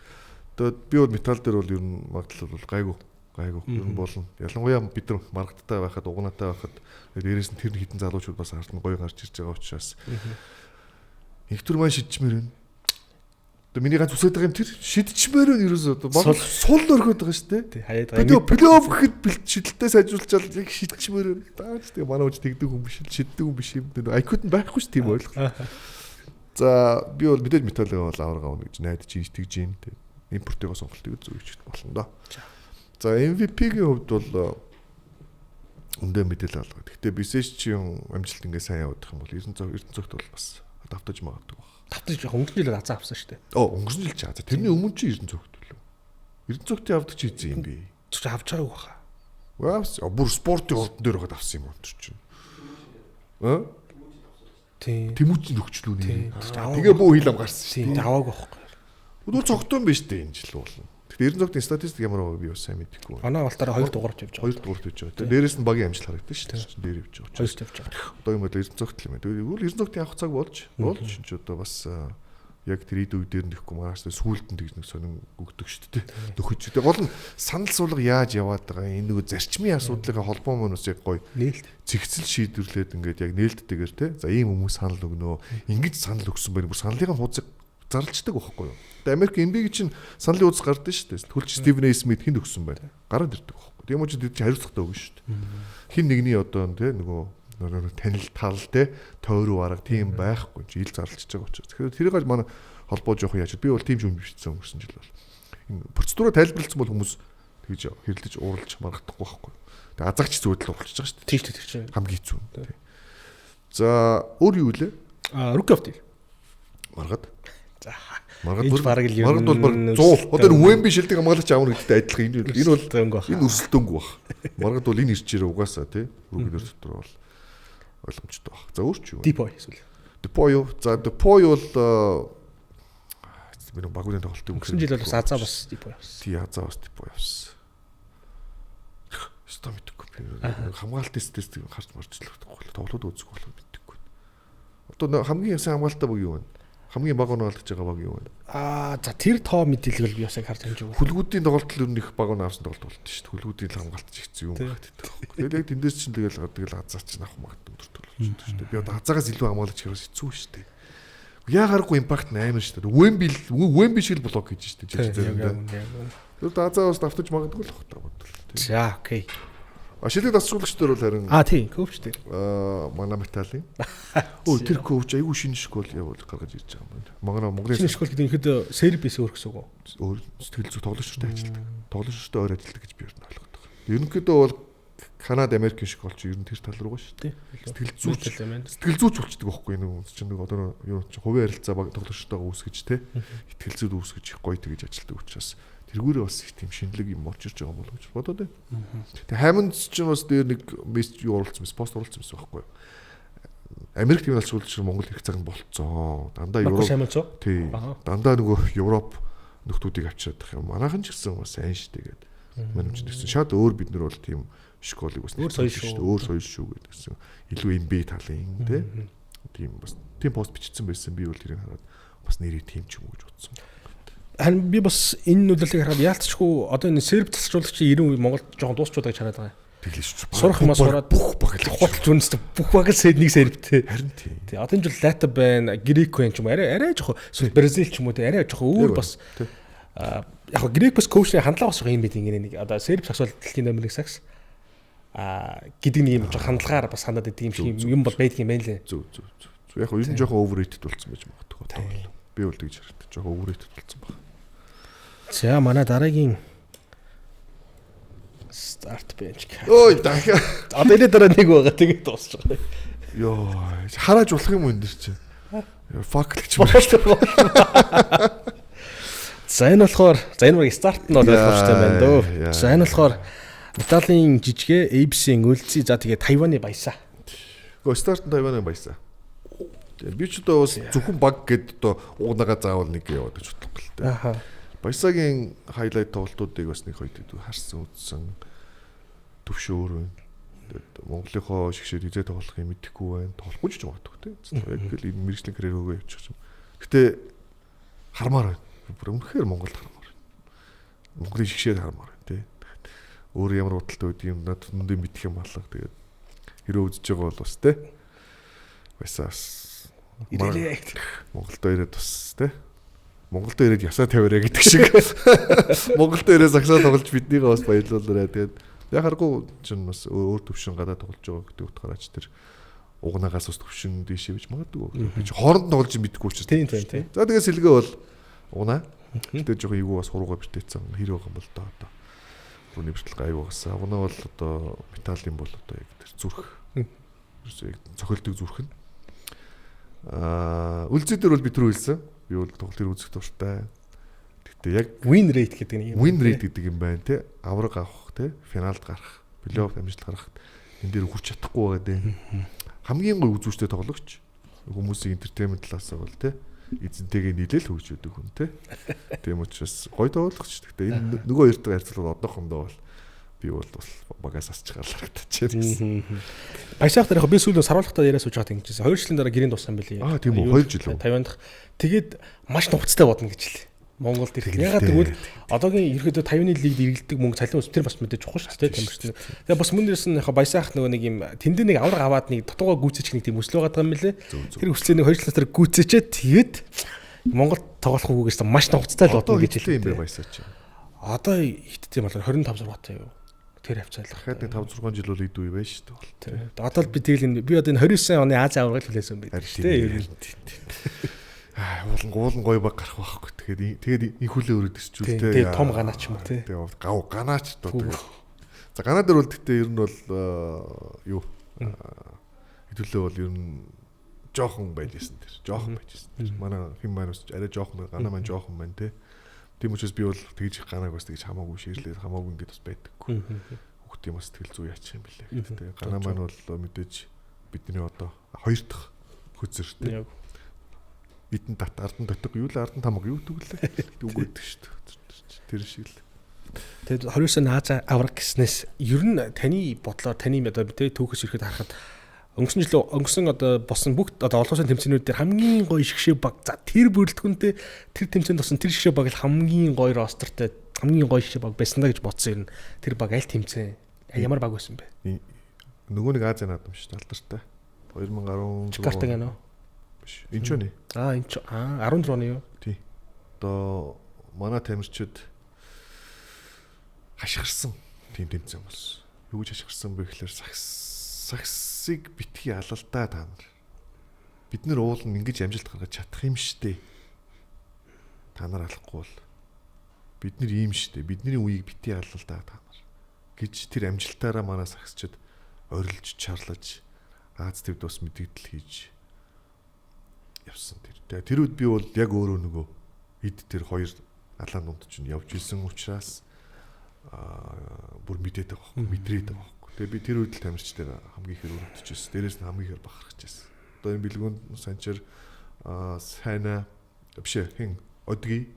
Тэгээд би бол металл дээр бол ер нь магадлал бол гайгүй. Ер нь болно. Ялангуяа бид нар маргадтай байхад, угнаатай байхад дээрээс нь тэр хитэн залуучууд бас ард нь гоё гарч ирж байгаа учраас их төр маань шидчмээр байна. Одоо миний ганц үсээд байгаа юм тэр шидчмээр байна ерөөсөө одоо баг сул өрхөд байгаа шүү дээ. Хаяад байгаа. Би тэгээ плей-офф гэхэд шидэлтээ сайжруулчаал яг шидчмээр байна. Даач тэгээ манай үуч тэгдэг хүн биш л шиддэг хүн биш юм. IQ-д нь байхгүй шүү тийм ойлголт. За би бол мэдээж металлыг бол авраг авна гэж найдаж итгэж байна. Импортын сонголтыг зөв хийчих болно доо. За MVP-гийн хувьд бол өндөө мэдээлэл алга. Гэхдээ BCH-ийн амжилт ингээ сайн явагдах юм бол 99 цогт бол бас давтаж магадгүй баг. Давтаж яг өнгөрсөн жил азаа авсан шүү дээ. Өнгөрсөн жил ч азаа. Тэрний өмнө чи 99 цогт үлээ. 99 цогтын авдаг чи хийсэн юм бэ? Чи авч байгаагүй баха. Ваас бүр спортын ордон дээр байгаад авсан юм уу чинь. Аа? Тийм. Тэмүүчин өгчлүү нэ. Тэгээ бөө хил ам гарсан шүү дээ. Аваагүй байхгүй. Өдөр цогтон биш дээ энэ жил болно. Тэгэхээр 99 цогтын статистик ямар байгааг би бас сайн мэдэхгүй. Манай болтоор 2 дугаарч явж байгаа. 2 дугаарт явж байгаа. Дээрээс нь багийн амжилт харагдана шүү дээ. Дээр явж байгаа. 2 явж байгаа. Одоо юм бол 99 цогт л юм байна. Тэгвэл 99 цогтын авах цаг болж ч одоо бас яг тэр эд үе дээр нэхгүй маргааш сүүлд нь тэгж нэг сонин өгдөг шүү дээ. Нөхөж. Тэгээ гол нь санал суулга яаж яваад байгаа энэ нөгөө зарчмын асуудлын холбоо мөн бас яг гоё нээлт зэгцэл шийдвэрлээд ингээд яг нээлттэйгээр те. За ийм хүмүүс санал өгнөө. Ингэж санал өгсөн байна. Бүр саналын хуудсыг зарлцдаг байхгүй юу? Тэгээ Америк NBA-г чинь саналын хуудас гардаг шүү дээ. Түлч Стивен А. Смит хүнд өгсөн байна. Гараад ирдэг байхгүй. Тийм учраас тэд чинь хариуцлагатай өгнө шүү дээ. Хин нэгний одоо те нөгөө танил тал те тойруу арга тийм байхгүй чи ил зарлцж байгаа учраас. Тэгэхээр тэрийг манай холбоо жоох яаж би бол тийм ч юм бичсэн өнгөрсөн жил бол. Энэ процедураа тайлбарласан бол хүмүүс тэгж хэрэлдэж ууралж маргахдахгүй байхгүй. Тэгээ азагч зүйлэл ууралж байгаа шүү дээ. Тийм тийм тийм. Хамгийн хэцүү. За өөр юу вэ? Rookie of the Year. Маргад. За. Маргад бол маргад бол баг 100. Одоо энэ Wemby шилдэг хамгаалагч аавна гэдэгтэй адилхан энэ бол энэ өрсөлдөөнгүй баг. Маргад бол энэ ирчээрээ угаасаа тий. Рүүгнэр дотор бол ойлгомжтой баг. За өөр ч юу вэ? Depoy эсвэл. Depoy юу? За Depoy бол миний багуудын тоглолтыг өнгөрсөн жил бол бас Азаа бас Depoy авсан. Тий, Азаа бас Depoy авсан. Өстой мэдэхгүй. Хамгаалтын статистик харж марчлахгүй. Тоглолтод үзэхгүй болохоор мэдэхгүй. Одоо хамгийн сайн хамгаалалтаа баг юу вэ? Хамгийн бага оноо алдаж байгаа баг юу вэ? Аа за тэр тоо мэдээлэл би бас яг харж амжаагүй. Хүлгүүдийн тоглолт л ер нь их бага оноо авсан тоглолт болтой шүү дээ. Хүлгүүдийн л хамгаалт хэцүү юм байна гэдэг. Тэгэл яг тэндээс чинь тэгэл гардаг л азаа чинь авах магадгүй өндөр тоглолт шүү дээ. Би одоо азаагаас илүү хамгаалагч хэрэг хэцүү шүү дээ. Яагаргүй импакт нь амар шүү дээ. Wemby шиг л блок хийж шүү дээ. Заримдаа. Тэр азаа бас давтаж магадгүй л бах та бодвол. За окей. А шилэг дасгалжуулагч дээр бол харин А тий, коуч дээр. Манай Металлын. Өө тэр коуч айгүй шинэ школ явуул гаргаж ирж байгаа юм байна. Манай Монголын шинэ школ гэдэг нь ихэд Сербис өөр гэсэн үг үү? Өөр сэтгэл зүй тоглогч нартай ажилладаг. Тоглогч нартай ойр ажилладаг гэж би ер нь ойлгодог. Ерөнхийдөө бол Канада, Америкийн школ чи ер нь тэр тал руугаа шүү дээ. Сэтгэл зүйч сэтгэл зүйч болчдөг байхгүй нэг хүн чинь нэг одоо юу чи хувийн харилцаа баг тоглогчтойгоо үүсгэж те ихтгэл зүйд үүсгэж их гоё тэгэж ажилладаг учраас тэргүүрээ бас их тийм шинэлэг юм орж ирж байгаа юм болов гэж бодоод байна. Тэгээ Хаймонд ч бас дээр нэг мессеж юу оруулсан байсан, пост оруулсан байсан байхгүй юу? Америк тийм алчуулж Монгол их цаг нь болцсон. Дандаа Европ. Тий. Дандаа нөгөө Европ нөхдүүдийг авчираад байх юм. Манайхан ч гэсэн бас сайн шүү дээ гэдэг. Манай ч гэсэн шат өөр бид нар бол тийм школыг бас өөр соёл шүү. Өөр соёл шүү гэдгсэн. Илүү NBA талын тий. Тийм бас тийм пост бичсэн байсан. Би бол тэрийг хараад бас нэрээ тийм ч юм уу гэж бодсон. Харин би бас энэ нөлөөллийг харахад яалтчгүй одоо энэ серб засалжуулагчийн 90% Монголд жоохон дуусчудаа гэж хараад байгаа юм. Тэглээ шүү. Сурах юмаа сураад бүх баг л худалж үнэстэй бүх баг л нэг сербтэй. Харин тий. Тий. Одоо энэ жил Лата байна, Грек байна ч юм уу арай арай жоохон Бразил ч юм уу тий арай жоохон өөр бас яг го Грек бас коучны хандлага бас юм байт ингэ нэг одоо серб сакс бол дэлхийн номер 1 сакс гэдэг нэг юм жоохон хандлагаар бас хандаад идэг юм шиг юм бол байдаг юм байна лээ. Зөв зөв зөв. Яг го ер нь жоохон overrated болсон байж магадгүй одоо бол. Би бол тэгж хараад жоохон overrated болсон баг. За манай дараагийн start bench. Ой дахиад. Одоо энэ дараа нэг байгаа тэгээд дуусчих. Йоо харааж болох юм уу энэ дэр чинь. Fuck л гэж байна. За энэ болохоор за энэ баг старт нь бол ойлгомжтой байна дөө. За энэ болохоор Италийн жижигэ, ABC-ийн үлзий, за тэгээд Тайваны баясаа. Гэхдээ старт нь Тайваны баясаа. Би ч одоо бас зөвхөн баг гэд одоо уунагаа заавал нэг яваад гэж бодлого л дээ. Аха. Баясагийн хайлайт тоглолтуудыг бас нэг хоёр дэдүү харсан үзсэн төвшөө өөр байна. Тэгээд Монголынхоо шигшээд хизээ тоглох юм мэдэхгүй байна. Тоглохгүй ч магадгүй тийм. Яг л энэ мэрэгжлийн карьер өгөө явчих юм. Гэтэ хармаар байна. Бүр үнэхээр Монголд хармаар байна. Монголын шигшээд хармаар байна тийм. Өөр ямар бодолтой байд юм над нүдэ мэдэх юм алга. Тэгээд хэрэг үзэж байгаа бол бас тийм. Баясаас ирээлээ. Монголд ирээд бас тийм. Монголд ирээд ясаа тавиараа гэдэг шиг. Монголд ирээд сагсаа тоглож биднийгээ бас баярлуулаарай. Тэгээд яг харгүй чинь бас өөр төвшин гадаа тоглож байгаа гэдэг утгаараа ч тэр угнаагаас бас төвшин дээшээ биж магадгүй. Би чи хооронд тоглож мэдгүй учраас. Тийм тийм тийм. За тэгээд сэлгээ бол угнаа. Гэтэ жоохон эвгүй бас хуруугаа бэртээсэн хэр байгаа юм бол доо одоо. Түүний бэртэл гайгүй гасан. Угнаа бол одоо металлын бол одоо яг тэр зүрх. Ерөөсөө яг цохилдог зүрх нь. Үлзий дээр бол би түрүү хэлсэн. Би бол тоглолтыг үзэх дуртай. Гэхдээ яг win rate гэдэг нэг юм. Win rate гэдэг юм байна те. Авраг авах те, финалд гарах, плей-офф амжилт гаргах энэ дээр хүрч чадахгүй байгаа дээ. Хамгийн гоё үзүүштэй тоглогч хүмүүсийн entertainment талаас бол те эзэнтэйгээ нийлээл хөгжүүлдэг хүн те. Тийм учраас гоё тоглогч. Гэхдээ энэ нөгөө хоёртой харьцуулбал одоохондоо бол би бол бас багаас асч гарлаа гэсэн. Баясаах дээр яг би сүүлд саруулахтаа яриа сууж байгаад ингэжсэн. 2 жилийн дараа гэрийн дууссан байлээ. Аа тийм үү 2 жил үү. Тайвандх. Тэгээд маш нухацтай бодно гэж хэлээ. Монголд ирэх. Ягаад гэвэл одоогийн ерөөдөө Тайваны лигд эргэлдэг мөнгө цалин ус тэр бас мэдээж чухал шүү дээ тамирчин. Тэгээ бас мөн дээрс нь яг баясаах нөгөө нэг юм тэндээ нэг авраг аваад нэг дутууга гүйцээчих нэг тийм хүсэл байгаа юм лээ. Тэр хүслээ нэг 2 жилийн дараа гүйцээчээ тэгээд Монголд тоглох үгүйгээс маш нухацтай л бодно гэж хэлээ юм бэ баясаа чи. Одоо хиттэй юм болохоор 25 6 таа юу. Тэр хавцаалах. Дахиад нэг 5 6 жил бол идэв үе байж шүү дээ. Одоо л би тэгэл энэ би одоо энэ 29 оны Ази аваргыг хүлээсэн байх шүү дээ. Уулан гуулан гоё баг гарах байхгүй. Тэгээд тэгээд инхүлээ өрөөд ирчүүл те. Тэгээд том ганаач юм уу те. Тэгээд гав ганаач доо тэгээд. За ганаа дээр бол гэхдээ ер нь бол юу хэдүүлээ бол ер нь жоохон байж исэн тэр. Жоохон байж исэн тэр. Манай хэн маань бас арай жоохон байна. Ганаа маань жоохон байна те. Тийм учраас би бол тэгж их ганааг бас тэгж хамаагүй ширлээд хамаагүй ингэж бас байдаггүй. Хүүхдийн бас сэтгэл зүй яачих юм бэлээ гэдэг. Ганаа маань бол мэдээж бидний одоо хоёр дахь хөзөр те. Эдэн дат ардан дотог юу л ардан тамга юу гэдэг лээ. Үг өгдөг шүү дээ. Тэр шиг л. Тэгээд 29 Аз авраг гэснээс ер нь таны бодлоор таны одоо тэ түүхээс ирэхэд харахад өнгөрсөн жил өнгөрсөн одоо босон бүх одоо олон улсын тэмцээнүүд дээр хамгийн гоё шгшээ баг за тэр бүрэлдэхүүнтэй тэр тэмцээнд болсон тэр шгшээ баг л хамгийн гоё ростертэй хамгийн гоё шгшээ баг байсан да гэж бодсон юм. Тэр баг аль тэмцээн ямар баг байсан бэ? Нөгөө нэг Азийн наадам шүү дээ алдартай. 2016 Чикарта гэнэ үү? Биш. Энэ ч үний. Аа энэ ч 16 оны юу? Тий. Одоо манай тамирчид хашгирсан тийм тэмцээн болсон. Юу гэж хашгирсан бэ гэхээр сагсыг битгий алалдаа та нар. Бид нар уул нь ингэж амжилт гаргаж чадах юм штэ. Та нар алахгүй бол бид нар ийм штэ. Бидний үеийг битгий алалдаа та нар гэж тэр амжилтаараа манай сагсчид орилж чарлаж Аз төвд бас мэдэгдэл хийж явсан тэр. Тэгээ тэр үед би бол яг өөрөө нөгөө эд тэр хоёр алаан дунд чинь явж исэн учраас бүр мэдээд байгаа байхгүй, мэдрээд байгаа байхгүй. Тэгээ би тэр үед л тамирч дээр хамгийн ихээр өрөвдөж байсан. Дээрээс нь хамгийн ихээр бахархаж байсан. Одоо энэ бэлгүүн санчир сайна биш хин Одги.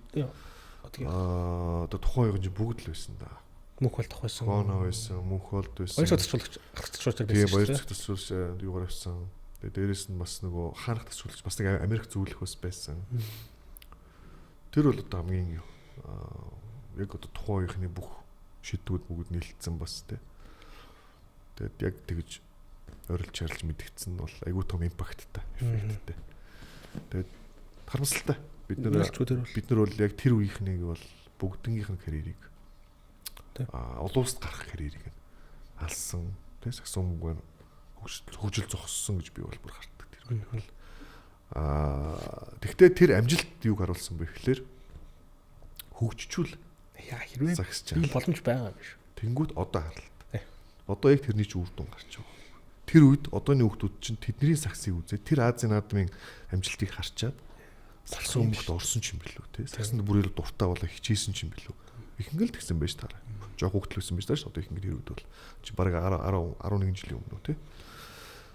Одги. Одоо тухайн үеийн чинь бүгд л байсан да. Мөнх болдох байсан. Гоно байсан, мөнх болд байсан. Баяр цогцолч галцчууч байсан. Тийм, баяр цогцолч юугаар авсан. Тэгээ дээрээс нь бас нөгөө хаанах тасруулагч бас нэг Америк зөвлөх бас байсан. Тэр бол одоо хамгийн яг одоо тухайн үеийнхний бүх шийдвүүд бүгд нийлцсэн бас тий. Тэгээд яг тэгж орилж чарлж мэдгдсэн нь бол айгүй том импакттай, эффекттэй. Тэгээд харамсалтай. Бид нар бол яг тэр үеийнхнийг бол бүгднгийнх нь карьерийг олон улсад гарах карьерийг нь алсан, тий, сагсан мөнгөөр хөгжил зогссон гэж би бол бүр харддаг тэр үед бол. Тэгтээ тэр амжилт юуг харуулсан бэ гэхлээр хөгжчүүл яа хэрвээ би боломж байгаа юм биш. Тэнгүүд одоо харалт. Одоо яг тэрний чи үр дүн гарч байгаа. Тэр үед одооны хүүхдүүд чинь тэдний сагсыг үзээд тэр Азийн наадмын амжилтыг харчаад сагсан хүмүүст орсон ч юм билүү те. Сагсанд бүр илүү дуртай болоо хичээсэн ч юм билүү. Ихэнх л тэгсэн байж таараа. Жог хүүхдэл байсан байж таараа ш. Одоо ихэнх тэр үед бол чи бараг 10 11 жилийн өмнө те.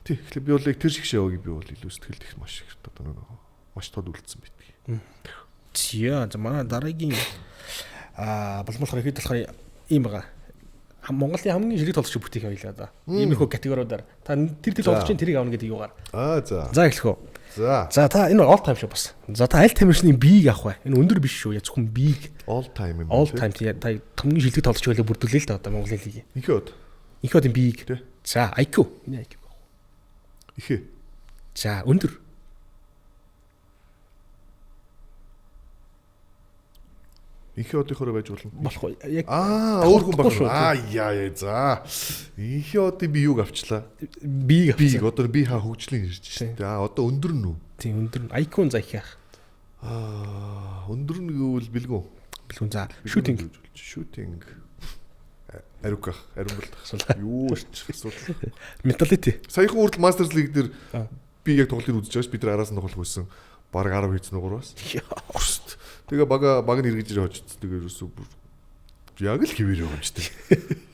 Тий, тэгэхээр би бол яг тэр шиг шавыг би бол илүү сэтгэлд их маш их одоо нэг маш тод үлдсэн байдаг. За манай дараагийн болмолохоор ихэд болохоор ийм байгаа. Монголын хамгийн ширэг тоглогч бүтээх байлаа да. Иймэрхүү категориудаар та тэр тоглогчийн тэрийг авна гэдэг юугаар. За. За эхлэх үү. За. За та энэ all time шүү бас. За та аль тамирчны биеийг авах вэ? Энэ өндөр биш шүү. Я зөвхөн биеийг. All time юм. All time та хамгийн шилдэг тоглогч байлаа бүрдүүлээ л да одоо Монголын лигийн. Ихэ од. Ихэ одын биеийг. За IQ. Энэ IQ. Ихэ. За өндөр. Инхээ одынхороо байж болно. Болох уу? Яг өөр хүн байх. Яа за. Инхээ одын би юуг авчлаа? Биеийг авчлаа. Биеийг одоо би хаа хөгжлийн ирж шээ. Одоо өндөр нь үү? Тийм өндөр нь. IQ нь за их яах. Өндөр нь гэвэл бэлгүүн. Бэлгүүн за. Shooting. Shooting. Ариуг ах, ариумбалдах. Юу ч асуудал. Mentality. Саяхан үрдэл Masters League дээр би яг тоглолтыг үзэж байгаа ш. Бид нар араас нь тоглох байсан. Бараг 10 хийцэн уграас. Хөрст. Тэгээ баг нь эргэж ирээ хожигдсон. Тэгээ ерөөсөө бүр яг л хэвээр байгаа юм ч тийм.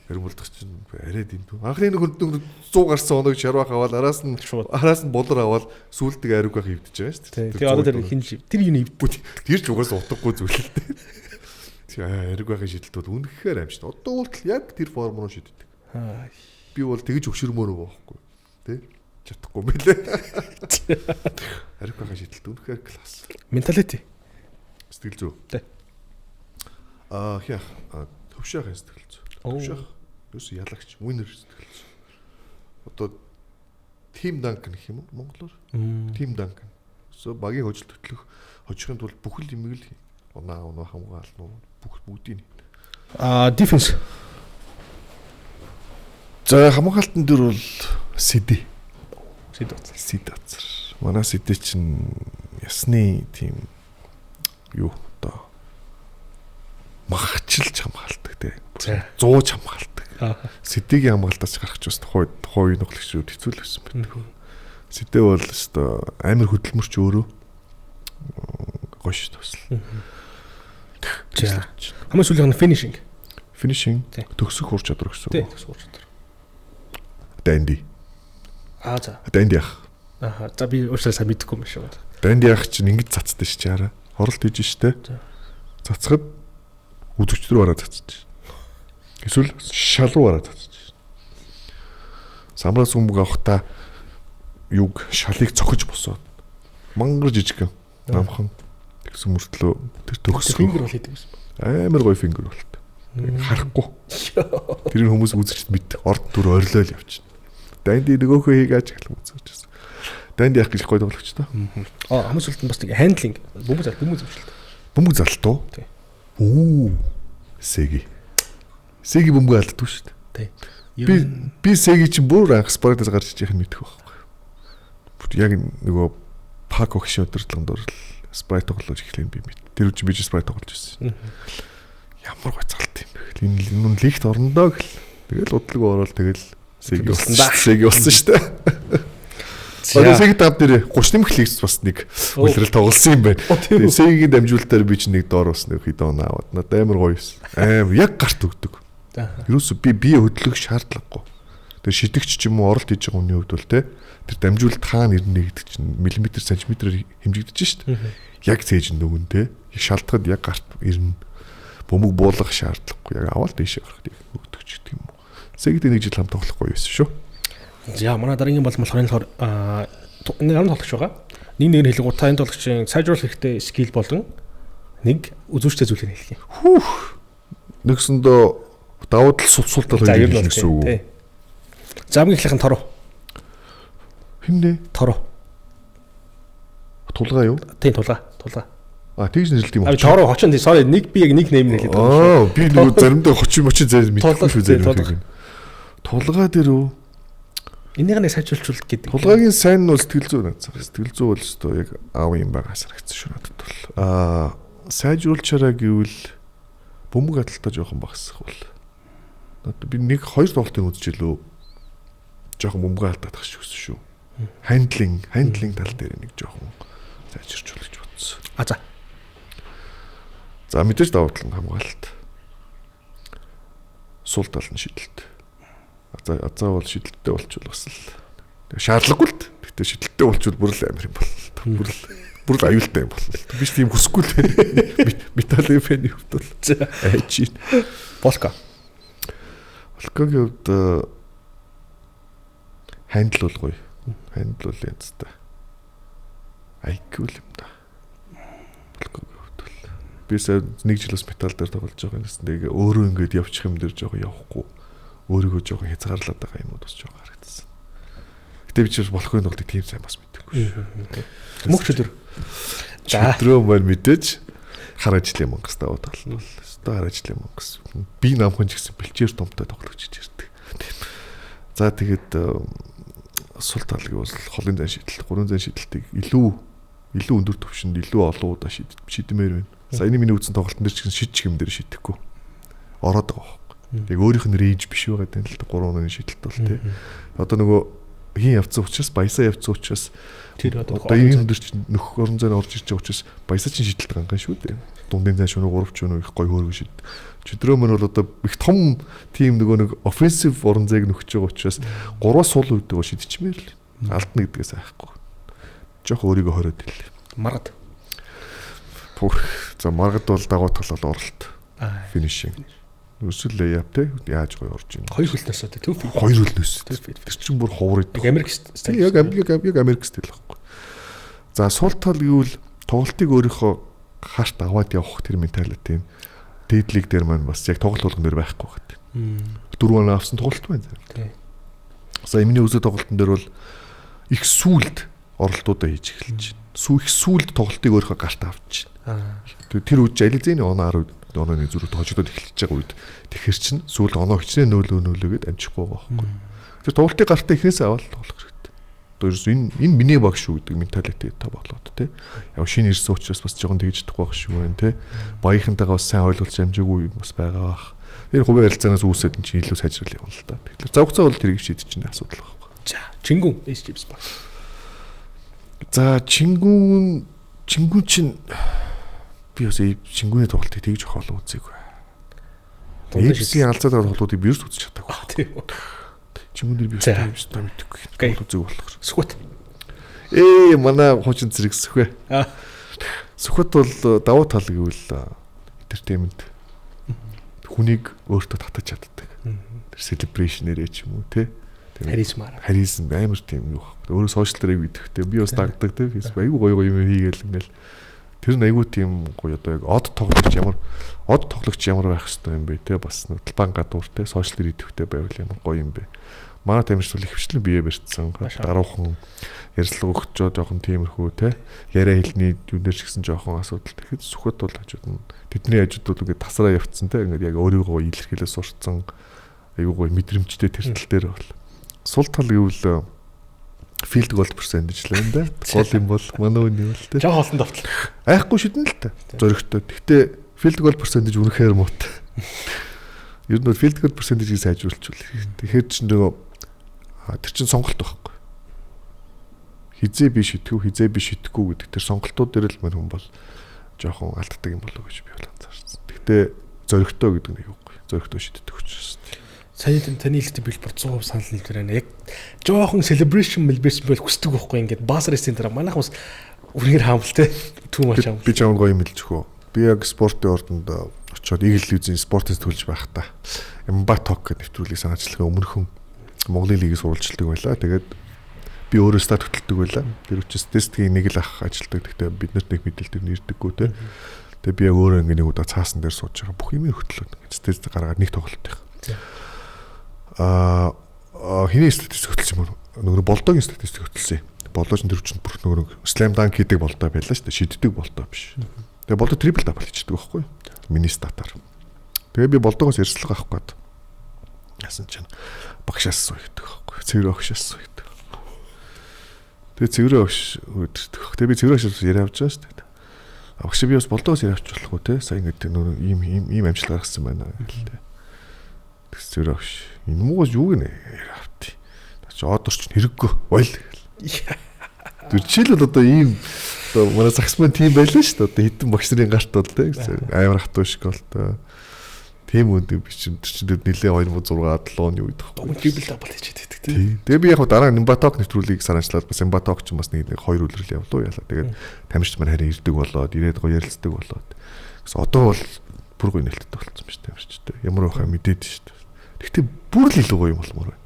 Хариумлдах чинь арай дэмтүү. Анхны нэг хөрдөг 100 гарсан оног шарвах аваад араас нь болор аваад сүүлд тэгээ ариуг ах эвдэж байгаа шүү дээ. Тэгээ одоо тэр хин тэр юм эвддэг. Тэр ч угаасаа утгагүй зүйл л дээ. Тэгээ ариуг ахын шидэлт бол үнэхээр аимшигт. Одоо хүртэл яг тэр форм руу шиддэг. Би бол тэгж өшөрмөр байгаа байхгүй. Тэ? Чадахгүй мэлээ. Ариуг ахын шидэлт үнэхээр класс. Mentality. Сэтгэл зүй. Тэ. Хяах төвшөөх сэтгэл зүй. Төвшөөх ерөөсөө ялагч, winner сэтгэл зүй. Одоо Тим Данкан гэх юм уу монголоор? Тим Данкан. Өсөө багийн хожил төтлөх хожихын тулд бүхэл юмыг л унаа хамгаална бүх бүгдийг. Defense. За хамгаалтан дээр бол Сиди. Сиди Бацар. Манай Сиди чинь ясны тийм юу одоо махчилж хамгаалдаг те. Зууж хамгаалдаг. Сэдигийн хамгаалтаас гарах ч бас тухайн үеийн тоглогчдод хэцүү л байсан байдаг. Сэдэ бол өстой амар хөдөлмөрч өөрөө гоё шүү дээ. За. Хамгийн сүүлийн нь finishing. Finishing төгсөх ур чадвар гэсэн үг. Төгсөх ур чадвар. Данди. За. Данди ах. За би уучлаарай сайн мэдэхгүй юм шиг байна. Данди ах чинь ингэж цацдаг ш чи хараа. Оролт хийж штэ. Цацхад үзэгч рүү хараад цацчих. Эсвэл шал руу хараад цацчих. Самраас өмг авахта юг шалыг цохиж босоод мангар жижигхэн намхан тэгсэн мөртлөө тэр төгсөх finger roll хийдэг гэсэн. Амар гоё finger roll т. Харахгүй. Тэр хүмүүс үзэгчд мэд орд түр орилоо л явчихна. Данди нөгөөхөө хийгээч гэх юм үзэж. Данди яах гэж гоё тоглогч та. Хамгийн сүүлд нь бас нэг handling бөмбөг залт бөмбөг зэмшилт. Бөмбөг залт уу? Тий. Сэги. Сэги бөмбөг алддаггүй шүү дээ. Тий. Би Сеги чинь бүр анх Sprite-аас гарч иж яхад мэдэх байхгүй. Бүр яг нөгөө Пако гişи удирдлаганд орол Sprite тоглож эхлэх би мэд. Тэр үе би ч Sprite тоглож байсан. Ямар гой цалт юм бэ гэл. Энэ лигт орондоо гэл. Тэгэл удлаг ороод тэгэл Сеги болсон да. Сеги болсон шүү дээ. Одоо Сеги тав дээр 30 нэмэх лигс бас нэг үлрэл тоглосон юм байна. Тэгээ Сегигийн дамжуулалтаар би чинь нэг доор бас нэг хэд он аваад надад амар гоё байсан. Амар яг гарт өгдөг. Ерөөсө би бие хөдлөх шаардлагагүй. Тэр шидэгч ч юм уу оролт хийж байгаа хүний хувьд бол те тэр дамжуулалт хаана ирнэ гэдэг чинь миллиметр сантиметрээр хэмжигдэж шít. Яг цээж нөгөн те шалтгад яг гарт ирнэ. Бөмбөг буулгах шаардлагагүй. Яг аваад дээшээ гарах өгдөг ч гэдэг юм уу. Сегид нэг жил хамт тоглох гоё байсан шүү. За манай дараагийн болон болохоор энэ болохоор нэг 10 тоглогч байгаа. Нэг нэг нь хэлэг та энэ тоглогчийн сайжруулах хэрэгтэй скил болон нэг үзүүштэй зүйлийг хэлэх юм. Хүүх. Нэгсэндээ давуу тал сул тал хоёр хэлнэ гэсэн үг. За хамгийн эхлэх нь Торо. Хин нэ? Торо. Тулгаа юу? Тийм тулгаа. Тулгаа. А тэгж нэрлэдэг юм уу? Торо хочин тий sorry нэг би яг нэг нэм нэрлэдэг юм шүү. Би нөгөө заримдаа хочин мочин зарим мэдэхгүй шүү зарим. Тулгаа дээр үү? Энийг нэг сайжруулах гэдэг. Тулгаагийн сайн нь бол сэтгэл зүй надад. Сэтгэл зүй бол өстой яг аав юм байгаа санагдсан шүү надад бол. Аа сайжруулчаараа гэвэл бөмбөг аталтаа жоохон багасах бол. Надад би нэг хоёр тоглолтыг үзчихлээ. Жоохон бөмбөг алдах шиг өссөн шүү. Handling тал дээр нэг жоохон сайжирчул гэж бодсон. А за. За мэдээж давуу тал нь хамгаалалт. Сул тал нь шидэлт. Азаа бол шидэлттэй болчвол бас л шаардлагагүй л. Гэтэ шидэлттэй болчвол бүр л амар юм болно. Бүр л аюултай юм болно. Би ч тийм хүсэхгүй л. Металлын фэний хувьд бол айж. Болко. Болкогийн хувьд хандл бол гоё. Хандл бол янзтай. IQ л юм да. Болкогийн хувьд бол би сая нэг жил бас металл дээр тоглож байгаа юмс нэг өөрөө ингээд явчих юм дээр жоохон явахгүй. Өөрийгөө жоохон хязгаарлаад байгаа юмуд бас жоохон харагдсан. Гэтэ би ч болохын тоглолтыг тийм сайн бас мэдэхгүй шүү. Мөнх чөдөр. За чөдрөө маань мэдээж хар ажлын мангас давуу тал нь бол өстой хар ажлын мангас. Би намхан ч гэсэн бэлчээр томтой тоглогч гэж ярьдаг. За тэгээд сул тал гэвэл холын зан шидэлт, гурван зан шидэлтийг илүү өндөр түвшинд илүү олон удаа шидмээр байна. Саяны миний үзсэн тоглолтын дээр ч гэсэн шидчих юм дээр шидэхгүй. Ороод байгаа байхгүй. Яг өөрийнх нь рейнж биш байгаа юм л да 3 онооны шидэлт бол тий. Одоо нөгөө хин явцсан учраас баясаа явцсан учраас тэр одоо энэ өндөр чинь нөх орон зайд орж ирж байгаа учраас баясаа чинь шидэлт ганган шүү дээ. Дундын зай шөнө 3 ч өнөө их гоё хөөргөн шид. Чөдрөө мөн бол одоо их том тим нөгөө нэг офенсив орон зайг нөхөж байгаа учраас 3 сул үедээ шидчихмээр л алдна гэдгээс айхгүй. Жохо өөрийгөө хориод хэллээ. Маргад. Пүх. За маргад бол дагуу тал бол оролт. Финишинг. Өсөл layup те яаж гоё орж ийн. Хоёр хөлнөөс те two feet. Хоёр хөлнөөс. Тэр чинь бүр ховор идэг. Яг Америк стайл. Яг Америк стайл байхгүй. За сул тал гэвэл тоглолтыг өөрийнхөө харт аваад явах тэр менталити юм. Дээд лиг дээр маань бас яг тоглолт болгон дээр байхгүй байна. 4 оноо авсан тоглолт байна зэрэг. Тий. За миний үзэг тоглолтын дээр бол их сүулт оролтуудаа хийж эхэлж байна. Их сүулт тоглолтыг өөрийнхөө гарт авч байна. Тэр үед Ализений оноо 10 онооны зүрх тоождод эхэлж байгаа үед тэгэхэр чинь сүүл оноо хичнээн 0-0 гээд амжихгүй байгаа байхгүй. Тэр тоглолтыг гартаа эхнээсээ аваад тоглох хэрэгтэй. Одоо ерөөс энэ миний баг шүү гэдэг менталити та болоод те. Яг шинэ ирсэн учраас бас жоохон тэгж чадахгүй байх шүү байна те. Багийнхантайгаа бас сайн ойлголцож амжаагүй юм бас байгаа бах. Тэр хувийн харилцаанаас үүсээд эн чинь илүү сайжрал явна л да. Тэгэхээр за хугацаа бол тэрийг шийдэж чинь асуудал байхгүй. За Чингүн SGBs баг. За Чингүн чинь би бас Чингүний тоглолтыг тэгж олон үзээгүй. FC алзаад байгаа тоглолтыг би ерөөс үзэж чадаагүй. Тийм үү. Чингүн дээр би өстой мэдэхгүй. Тоглолт үзег болохоор. Сүхбат. Манай хуучин зэрэг Сүхбэ. Сүхбат бол давуу тал гэвэл entertainment хүнийг өөртөө татаж чаддаг. Тэр celebration-ээрээ ч юм уу те. Харизмаар. Харизм амар тийм юу байхгүй. Өөрөө сошиал дээр аягүй идэвхтэй. Би бас дагдаг те. Facebook аягүй гоё гоё юм хийгээл ингээл. Тэр нь айгүй тийм гоё одоо яг од тоглогч ямар байх хэвээр юм бэ те. Бас нэг талбан гадуур те сошиал дээр идэвхтэй байвал ямар гоё юм бэ. Манай тамирчид бол ихэвчлэн бие барьцсан. Даруухан ярилцлага өгчөө жоохон тиймэрхүү те. Яриа хэлний юунээр ч гэсэн жоохон асуудал. Тэгэхэд Сүхбат бол хажууд нь тэдний хажууд бол ингээд тасраа явцсан те. Ингээд яг өөрийгөө илэрхийлээ сурцсан. Айгуу гоё мэдрэмжтэй тэр тал дээр бол. Сул тал гэвэл field goal percentage л байна да. Гол юм бол манай үний бол тий. Жог олон давтал. Айхгүй шидэн л та. Зоригтой. Гэхдээ field goal percentage үнэхээр муутай. Ер нь бол field goal percentage-ийг сайжруулчихвал. Тэгэхээр чинь нөгөө тэр чинь сонголт байхгүй. Хизээ би шидэхгүй, хизээ би шидэхгүй гэдэг тэр сонголтууд дээр л мань хүн бол жоохон алддаг юм болоо гэж би бол анзаарсан. Гэхдээ зоригтой гэдэг нь юугүй. Зоригтой шиддэг учраас. Сая таны хэлдэг би бүр 100% санал нийлдэр байна. Яг жоохон celebration celebration бол хүсдэг байхгүй ингээд buzzer хийсний дараа манайх бас үнээр хаамл те too much хаамл. Би чамд гоё юм хэлж өгөө. Би яг спортын ордонд очиод Eagle News-ийн спортын сэтгүүлж байхдаа Mbatok гэх нэвтрүүлгийг санаачлагын өмнөхөн Монголын лигийг сурвалжладаг байлаа. Тэгээд би өөрөө stat хөтэлдэг байлаа. Тэр учраас статистикийн нэг л ах ажилтдаг. Гэхдээ бид нарт нэг мэдээлэл тэр нэрдэггүй те. Тэгээ би яг өөрөө ингээ нэг удаа цаасан дээр сууж байгаа бүх юм хөтлөө. Статистик гаргаад нэг тоглолт их. Хэний статистик хөтөлсөн юм бэ? Нөгөө болдоогийн статистик хөтөлсөн. Болдоо ч тэр чинь бүр нөгөө slam dunk хийдэг болдоо байлаа шүү дээ. Шиддэг болдоо биш. Тэгээ болдоо triple double хийдэг байхгүй юу? Миний stat аар. Тэгээ би болдоогоос ярилцлага авах гээд яасан чинь багшаас суу гэдэг байхгүй юу? Цэвэр багшаас суу гэдэг. Тэгээ цэвэр багш өдөртөх. Тэгээ би цэвэр багшаас яриа авч байгаа шүү дээ. Багш би бас болдоогоос яриа авч болох уу те? Сая ингээд нөгөө ийм ийм ийм амжилт гаргасан байна гэл те. Тэгс цэвэр багш энэ муугаас юу гинэ яриа авт. Чи одор ч хэрэггүй ойл гэл. Тэр жишээлбэл одоо ийм одоо манай саксман тийм байлаа шүү дээ. Одоо хитэн багш нарын гарт бол те амар хатуу школтой. Тийм үнд би чинь тэр чинь нэлээ 2006 7 оны үед байхгүй. Triple double хийчихэд байдаг тийм. Тэгээ би яг дараа нь Mbatok нэвтрүүлгийг санаачлаад бас Mbatok ч бас нэг хоёр үлрэл явлуу ялаа. Тэгээд тамирч маань харин ирдэг болоод ирээд гоё ярилцдаг болоод. Гэсэн одоо бол бүр гоё нээлттэй болцсон ба шүү тамирчтай. Ямар байхаа мэдээд шүү дээ. Гэхдээ бүр л илүү гоё юм болмоор байна.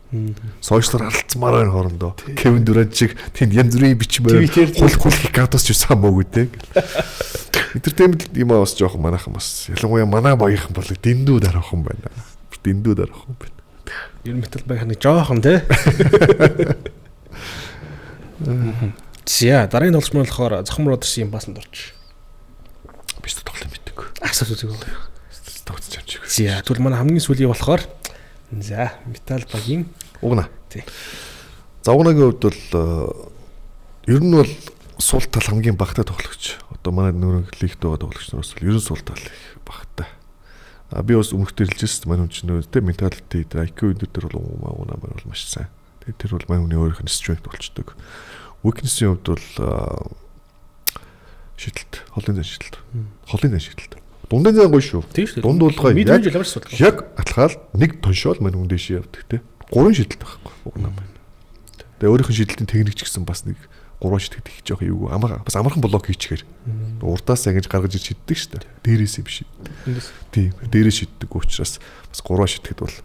Social аар алдсмаар байна хоорондоо. Кевин Дурант шиг тэнд янз бүрийн бичмээр хул хул хикатос ч самаагүй те. Entertainment юм аа бас жоохон манайхан бас ялангуяа манай багийнхан бол дэндүү дараахан байна. Дэндүү дараахан байна. Ер нь метал баг нэг жоохон те. За дараагийн тоглогч маань болохоор Зохим Бродерсын баасан дурч. Би ч тоглолт мэддэг. Асууж үзег. Тогтож авчих. За тэгвэл манай хамгийн сүүлийн болохоор за метал багийн Угна. Тий. За угнагийн хувьд бол ер нь бол сул тал хамгийн багатай тоглогч. Одоо манай нөрөг лигт байгаа тоглогч нараас бол ер нь сул тал их багатай. А би бас өмнөхдөр хэлжсэн манай хүн чинь нөө тэ mentality дээр IQ энэ дээр бол угна маань бол маш сайн. Тэгээд тэр бол манай хүний өөрийнх нь strength болчдөг. Weakness-ийн хувьд бол шидэлт, холын зан шидэлт. Холын зан шидэлт. Дундын зан гоё шүү. Дунд уулгаа яг аталгаал нэг тоншоол мань хүн дэше явдаг те. Гурван шидэлт байхгүй угнаа маань. Тэгээ өөрийнх нь шидэлтийн техник ч гэсэн бас нэг гурван шидэхэд их жоох юу амар бас амархан блок хийчихээр урдаас ингэж гаргаж ир шиддэг шүү дээ. Дээрээс юм шиг. Тийм. Дээрээс шиддэг учраас бас гурван шидэхэд бол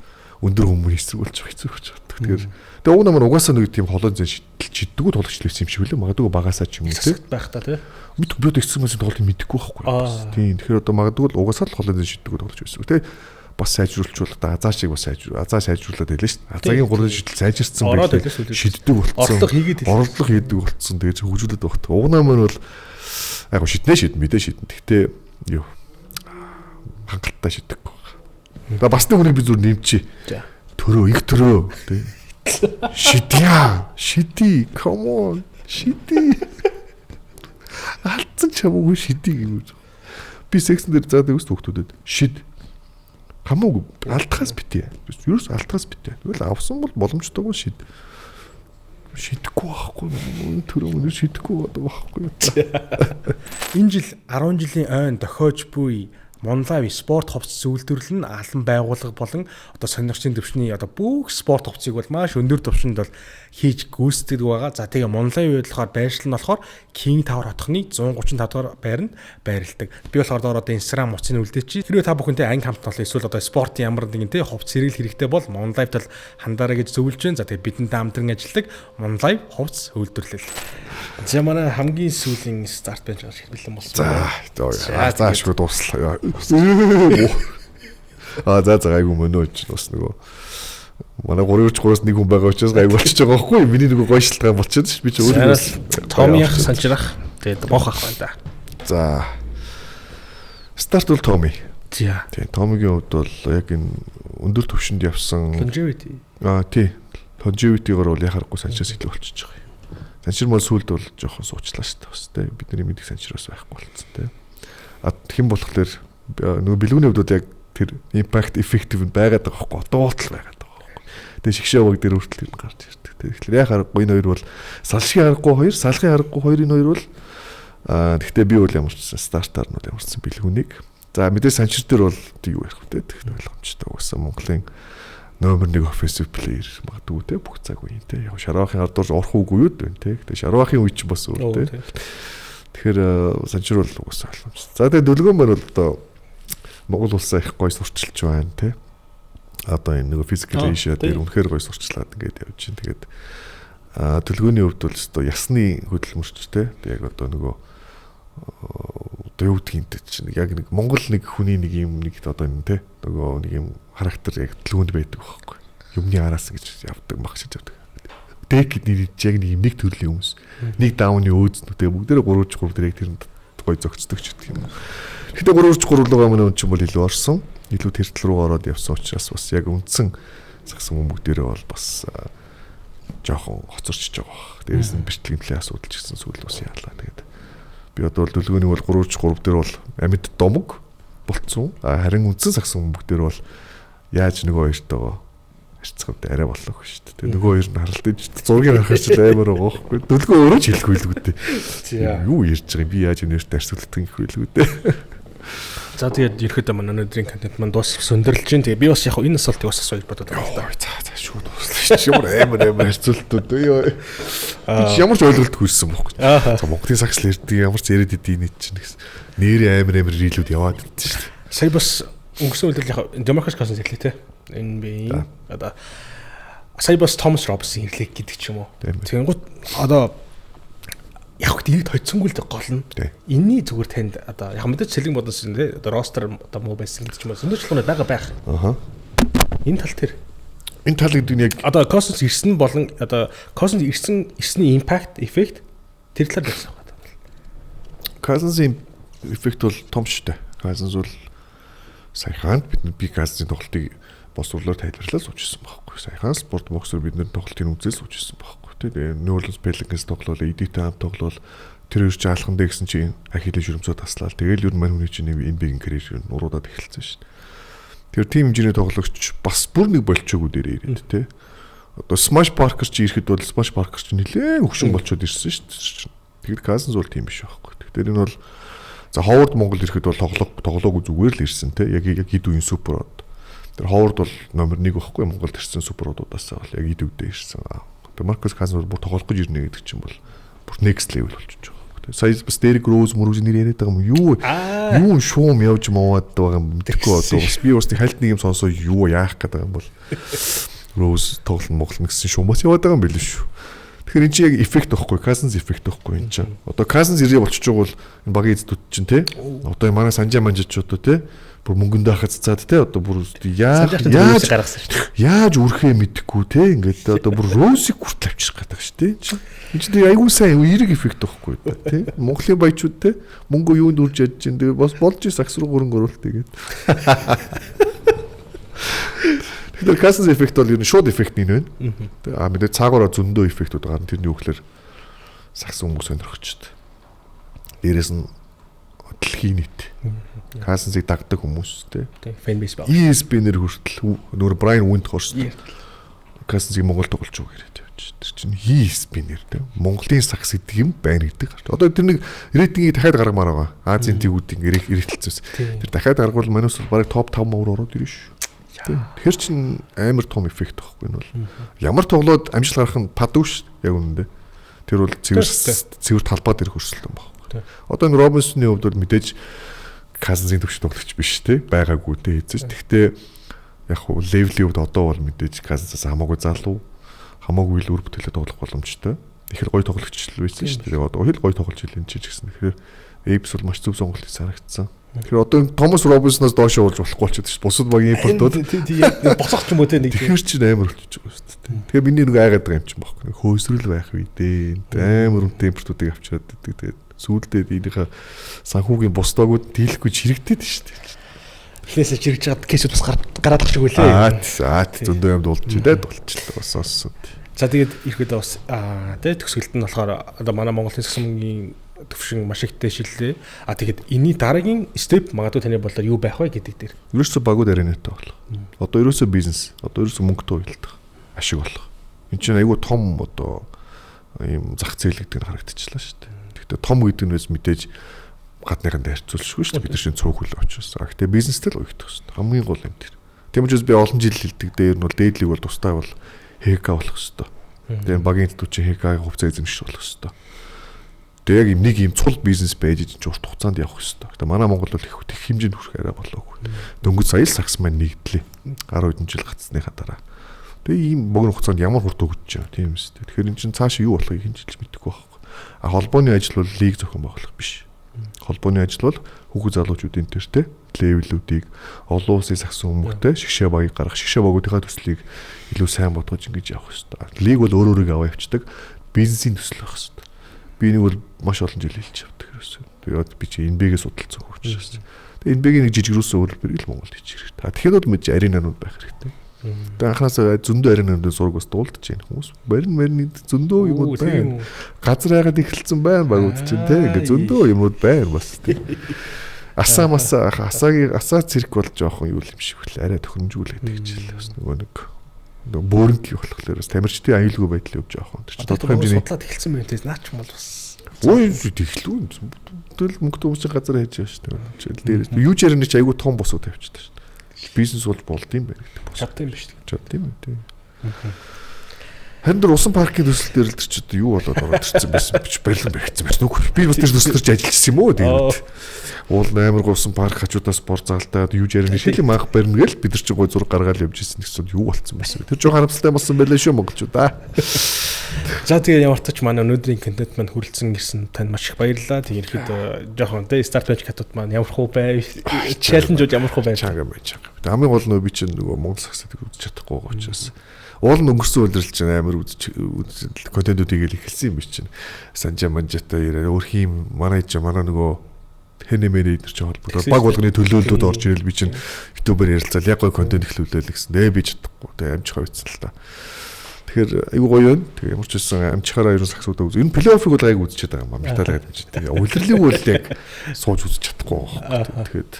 өндөр хүмүүний эсрэг болж байгаа хэцүү болж байгаа. Тэгэхээр тэгээ уг намар угаасаа нэг тийм холон зэн шидэл шиддэггүй тоглогч л байсан юм шиг үлээ. Магадгүй багасаа ч юм уу тийм байх та тий. Мэдгүй би одоо эсрэг мэсийн тоглолтыг мэдэхгүй байхгүй. Тийм. Тэгэхээр одоо магадгүй л угаасаа л холон зэн шиддэггүй тоглогч байсан. Тэгээ бас сайжруулчвал одоо азаа шиг бас сайжруул азаа сайжруулад байлаа шүү дээ. Азаагийн гурван шидэл сайжирсан байлаа. Шиддэг болцсон. Орлого хийгээд орлого хийдэг болцсон. Тэгээд хөгжүүлээд багт. Уг намар бол яг шиднэ шид мэдээ шидэн. Гэхдээ юу хангалттай шидэггүй. За бас нэг хүнийг би зүр нэмчи. Төрөө их төрөө тий. Шидья. Шиди. Come on. Шиди. Алдсан ч хамаагүй шиди гэж. Би сексэн дээр заадаг ус хүүхдүүдэд шид. Хамаагүй алдахаас битээ. Ерөөс алдахаас битээ. Тэгвэл авсан бол боломжтойгоо шид. Шидэхгүй байхгүй. Төрөө өнөр шидэхгүй байдаг байхгүй. Энэ жил 10 жилийн ойн дохиож буй Монлайв спорт хувцас үйлдвэрлэл нь алан байгууллага болон одоо сонирхчийн төвшний одоо бүх спорт хувцсыг бол маш өндөр түвшинд бол хийж гүйцэтгэдэг байгаа. За тэгээ Монлайв болохоор байршил нь болохоор King Tower хотхны 135 дугаар байранд байрладаг. Би болохоор доор одоо Instagram утсыг үлдээчих. Хэрвээ та бүхэнтэй анги хамт олон эсвэл одоо спортын ямар нэгэн те хувцас хэрэгэл хэрэгтэй бол Монлайвт бол хандаарай гэж зөвлөж байна. За тэгээ бидэнтэй хамтран ажилладаг Монлайв хувцас үйлдвэрлэл. За манай хамгийн сүүлийн старт бенч гарч бэлэн болсон. За заашгүй дуслаа. Аа за за гайгүй мөнөө ч бас нөгөө манай 3-3-аас нэг хүн байгаа учраас гайгүй болчихж байгаа байхгүй юу? Миний нөгөө гоё шалтгаан болчиход ш. Би ч өөрөө Томи ах санжирах тэгээд бох ах байна да. За. Старт бол Томи. За. Тийм, Томигийн хувьд бол яг энэ өндөр түвшинд явсан longevity. Тий. Longevity-гоор бол яхаарахгүй Санчиас илүү болчихж байгаа юм. Санчир мол сүлд бол жоохон суучлаа шүү дээ бас тий. Бидний мэдих Санчир бас байхгүй болцсон тий. А хэн болохоор нөгөө бэлгүүний хувьд бол яг тэр impact effective нь байгаад байгаа байхгүй одоо болтол байгаад байгаа байхгүй. Тэгээ шигшээ баг дээр хүртэл тэр нь гарч ирдэг. Тэгэхээр яг аргагүй энэ хоёр бол салшгийн аргагүй хоёр, салхын аргагүй хоёр энэ хоёр бол тэгтээ би бол ямар ч гэсэн стартаар нь бол ямар ч гэсэн бэлгүүнийг. За мэдээ Санчир дээр бол юу ярих вэ? Тэгэх ойлгомжтой. Угаасаа Монголын номер 1 offensive player магадгүй те бүх цаг үеийн те. Яг Шараахын ардуур орох үгүй юу дээ те. Гэтэ Шараахын үе чинь бас өөр те. Тэгэхээр Санчир бол угаасаа ойлгомжтой. За тэгээ дүлгөөн маань бол одоо Монгол улсаа их гоё сурчилж байна те. Одоо энэ нөгөө physical Asia дээр үнэхээр гоё сурчлаад ингээд явж чинь. Тэгээд төлгөөний хувьд бол өстой ясны хөдөлмөрч те. Яг одоо нөгөө одоо юу гэдгийг чинь яг нэг Монгол нэг хүний нэг юм нэг одоо энэ те нөгөө нэг юм характер яг төлгөөнд байдаг байхгүй. Юмны араас гэж явдаг, мах шиж явдаг. Дэк гэдэг нэр яг нэг юм нэг төрлийн хүмүүс. Нэг даунны өөзнө тэгээ бүгдээрээ 3 3 дээр яг тэрэнд гоё зөгцдөг ч гэдэг юм. Гэтэ 3 3 руугаа манай хүн чинь бол илүү орсон. Илүү тэр тал руу ороод явсан учраас бас яг үндсэн сагсан хүн бүгдээрээ бол бас жоохон хоцорчж байгаа бах. Дээрээс нь бэртэл гэмтлийн асуудал ч гэсэн сүүл бас яалаа. Тэгээд би одоо бол дүлгөөний бол 3 3 дээр бол амьд домог болцсон. Харин үндсэн сагсан хүн бүгдээр бол яаж нөгөө хоёртойгоо харьцах вэ? Арай боллоо шүү дээ. Тэгээ нөгөө хоёр нь харалтаж зургийг харах чинь амар байгаа байхгүй. Дүлгөө өөрөө ч хэлэхгүй л үү дээ. Юу ярьж байгаа юм би яаж нэртэй харьцуулдаг юм гэхгүй л үү дээ. За тэгээд ерөөдөө манай өнөөдрийн контент маань дуусах өндөрлөж байна. Тэгээ би бас яг энэ асуултыг бас асууя гэж бодод байгаа л да. За шууд дуслаа шүү. Ямар амар харьцуултууд ёо. Би ямар ч ойлголт хүрсэн бохгүй. За Монголын сагсл ярьдаг ямар ч яриад идэв нэг чинь гэсэн. Нэрээ амар рилүүд яваад идэв шүү дээ. Сая бас өнгөрсөн үеэл яг DeMarcus Cousins ирлээ те. NBA одоо сая бас Thomas Robinson ирлээ гэдэг ч юм уу. Тэгэнгүүт одоо яг хөт ирээд хоцсонгүй л гол нь. Энийний зүгээр танд одоо яг мэдээж сэлгэн бодсон тий одоо ростер одоо муу байсан гэдэг ч юм уу. Зөндөө чулуунууд байгаа байх. Аха. Энэ тал тэр. Энэ тал гэдэг нь яг одоо Cousins ирсэн болон одоо Cousins ирсэн ирсний impact effect тэр талаар байсан байна. Cousins-ийн эффект бол том шүү дээ. Cousins бол саяхан бид би Cousins-ийн тоглолтыг боловсруулаар тайлбарлаад сууж ирсэн байхгүй. Саяхан спорт боксер бидний тоглолтыг үзэл сууж ирсэн байхгүй. Тэгээ New Orleans Pelicans тоглоул, Edith хамт тоглоул, тэр хоёр чинь алхан дээ гэсэн чинь Ахиллийн шүрмцөө таслаа. Тэгэл ер нь мань хүний чинь NBA-ийн карьер нь уруудаад эхэлсэн шүү дээ. Тэр тим хэмжээний тоглогч бас бүр нэг болчоогүй дээр ирээд те. Одоо Smash Parker чи ирэхэд бол Smash Parker чи нэлээд хөгшин болчоод ирсэн шүү дээ. Тэгэд Cousins бол тийм биш байхгүй. Тэгэхээр энэ бол за Howard Монгол ирэхэд бол тоглоогүй зүгээр л ирсэн те. Яг яг эд үеийн супер од. Тэр Howard бол номер 1 байхгүй Монголд ирсэн супер одуудаас бол яг эд үедээ ирсэн. Маркус Cousins бол бүр тоглох гэж ирнэ гэдэг чинь бол бүр next level болчихж байгаа. Тэгээ сая бас Derrick Rose мөрөж нэр яриад байгаа юм. Юу шуум явж моваад байгаа юм мэдэхгүй одоо бас би бас хальт нэг юм сонсоо юу яах гээд байгаа юм бол Rose тоглоно моглоно гэсэн шуумаас яваад байгаа юм билээ шүү. Тэгэхээр энэ чинь яг эффект байхгүй, Cousins эффект байхгүй энэ чинь. Одоо Cousins ирээ болчихж байгаа бол энэ багийн эзэдүүд чинь те. Одоо манай Санжаа манжич одоо те бүр мөнгөндөө хаццаад те одоо бүр яаж гаргасан шүү дээ. Яаж үрхээ мэдэхгүй те ингээд одоо бүр Роусыг хүртэл авчирх гэдэг шүү дээ. Энэ чинь айгүй сайн эерэг эффект байхгүй да те. Монголын баячууд те мөнгө юунд үрж ядж чинь тэгээ бас болж сакс руу хөрөнгө оруулалт тэгээд. Тэгэхээр Cousins эффект бол ер нь шууд эффект нэг байна. А мэдээ цаагаараа зөндөө эффектүүд гарна. Тэрний юу гэхээр сагсан хүмүүс сонирхчихэд. Дээрээс нь дэлхийн нийт. Cousins-ыг дагдаг хүмүүс те. Fan base баг. ESPN-ээр хүртэл нөр Brian Windhorst Cousins-ыг Монгол тоглож байгаа яриад явж. Тэр чинь ESPN-ээр те. Монголын сагс гэдэг юм байна гэдэг гарч. Одоо тэр нэг рейтингийг дахиад гаргамаар байгаа. Азийн тэгүүдийн эргэлцсэн. Тэр дахиад гаргавал манайс бол бараг топ 5 мөр ороод ирнэ шүү. Тэгэхээр чин амар том эффект байхгүй энэ бол. Ямар тоглоод амжилт гаргах нь падгүй шүү яг үнэндээ. Тэр бол цэвэр талбай дээрх өрсөлдөөн байхгүй. Одоо энэ Робинсоны хувьд бол мэдээж Cousins-ийн төвш тоглогч биш те байгаагүй те хэзээ ч. Гэхдээ яг хуу левелийн хувьд одоо бол мэдээж Cousins-аас хамаагүй залуу, хамаагүй л үр бүтээлээ тоглох боломжтой. Их л гоё тоглогч л байсан шүү дээ. Одоо хэл гоё тоглож илэн чи ч гэсэн. Тэгэхээр Apes бол маш зөв сонголт санагдсан. Тэгэхээр одоо Томас Робинсоноос доош явуулж болохгүй болчиход шүү дээ. Бусад багийн импортууд тий босох ч юм уу те нэг. Тэгэхээр чинь амар болчихж байгаа шүү дээ. Тэгэхээр миний нэг айгаад байгаа юм чинь баггүй. Хөөсрөл байх үе дээ. Амар үнэтэй импортуудыг авчираад идэг. Тэгээд сүүлдээ энийхээ санхүүгийн бусдаагууд дийлэхгүй чирэгдээд шүү дээ. Эхнээсээ чирэж байгаа case үүд бас гараад ах шиг үлээ. Аа зөндөө юм дуулж идээд болчихлоо бас бас. За тэгээд ирэхэд бас тий төгсгөлд нь болохоор одоо манай Монголын сагсан мөнгийн төвшин маш их дэшиллээ. А тэгэхэд энэний дараагийн step магадгүй таны бодлоор юу байх вэ гэдэг дээр. Ерөөсөө багууд аренаатай болох. Одоо ерөөсөө бизнес, одоо ерөөсөө мөнгөтэй уялдах, ашиг болох. Энд чинь айгүй том одоо ийм зах зээл гэдэг нь харагдчихлаа шүү дээ. Тэгэхдээ том гэдэг нь бас мэдээж гадныханд харьцуулшгүй шүү дээ. Бид нар шинэ цөөх хөл очиж. Гэхдээ бизнестэй л уягдах хэрэгтэй. Хамгийн гол юм тэр. Тийм учраас би олон жил хэлдэг дээр нь бол дээдлийг бол тустай бол ХК болох хэрэгтэй. Тэгээ багийн төлөв чинь ХК-ийн хувьцаа эзэмших болох хэрэгтэй. Тэгээ яг юм нэг юм цул бизнес байж чинь урт хугацаанд явах хэрэгтэй. Гэтэ манай Монгол бол их хэмжээнд хүрэх арай болоогүй. Дөнгөж сая л сагс маань нэгдлээ. 10 хэдэн жил гацсныхаа дараа. Тэгээ ийм богино хугацаанд ямар хурд өгч байгаа тийм үстэй. Тэгэхээр эн чинь цаашаа юу болохыг хэн ч хэлж мэдэхгүй байхгүй. А холбооны ажил бол лиг зохион байгуулах биш. Холбооны ажил бол хүүхэд залуучуудын тэртэй level үүдийг олон улсын сагсан хүмүүстээ шигшээ багийг гаргах, шигшээ багуудынхаа төслийг илүү сайн бодгож ингэж явах хэрэгтэй. Лиг бол өөр өөрийгөө аваа явцдаг бизнесийн төсөл байх хэрэгтэй. Би энийг бол маш олон жил хэлж явдаг ерөөсөө. Тэгээд би чи NBA-гээ судалсан учраас. Тэгээд NBA-гийн нэг жижигрүүсэн өөрөлдөлт л Монголд хийчих хэрэгтэй. Тэгэхээр бол мэдээж аренанууд байх хэрэгтэй. Тэгээд анханасаа зөндөө аренануудын зураг бас дуулдаж байна хүмүүс. Барин марины зөндөө юмуд байна. Газар хайгаад эхэлсэн байна багууд чинь те. Ингээ зөндөө юмуд байна бас те. Асаа масаа асаагийн асаа цирк бол жоохон юу юм шиг үл арай төхөмжгүй л гэдэг чил бас нөгөө нэг бөөрөнки болохоор бас тамирчдын аюулгүй байдал юу жоохон тэр чинь тодорхой хэмжээний судлаад эхэлсэн байх тийм наач юм бол бас ой тэглүү тэгэл мөнгөтэй хүмүүс чинь газар хийж байгаа шүү дээ. Дээр юу ч ярина чи айгүй том босуу тавьчихдаг шүү дээ. Бизнес бол болд юм байна гэдэг. Чадсан юм биш үү? Чадсан юм тийм. Харин тэр усан паркийн төсөл дээр л тэр чи одоо юу болоод ороод ирсэн байсан би ч барилан баригдсан байсан. Нүг би бас тэр төсөл дээр ч ажилласан юм уу тэгээд. Уул амар гоо усан парк хажуудаас спорт залтай юу ч ярина шил юм анх барина гээл бид нар чи гой зураг гаргаал явж ирсэн гэсэн юу болцсон байсан бэ? Тэр жоо харамсалтай болсон байлаа шүү монголчуудаа. За тэгээ ямар ч тач манай өнөөдрийн контент маань хүрэлцэн ирсэн танд маш их баярлалаа. Тэгээ ирэхэд жоохон тэ старт бенч катууд маань ямар хуу бай, челленжүүд ямар хуу бай. Чанга бай чанга. Хамгийн гол нь би чинь нөгөө Монгол сагсыг үзэж чадахгүй байгаа учраас уул нь өнгөрсөн үйлрэл чинь амар үзэж контентуудыг л эхэлсэн юм би чинь. Санжаа манжаатай яриа өөр хийм манай чинь манай нөгөө хэнэмэрээ эдэр чинь холбогдоод баг болгоны төлөөлөлтүүд орж ирэл би чинь ютубер ярилцаал яг гой контент эхлүүлээл гэсэн. Нэ би чадахгүй. Тэгээ амжих хувьцсан л та. Тэгэхээр айгуу гоё байна. Тэгээ ямар ч байсан амжихаараа ерөн сагсуудаа үз. Энэ плей-оффыг бол айгуу үзчихэд байгаа юм аа. Металл гэдэг чинь. Тэгээ улирлыг бол яг сууж үзэж чадахгүй байгаа. Тэгээд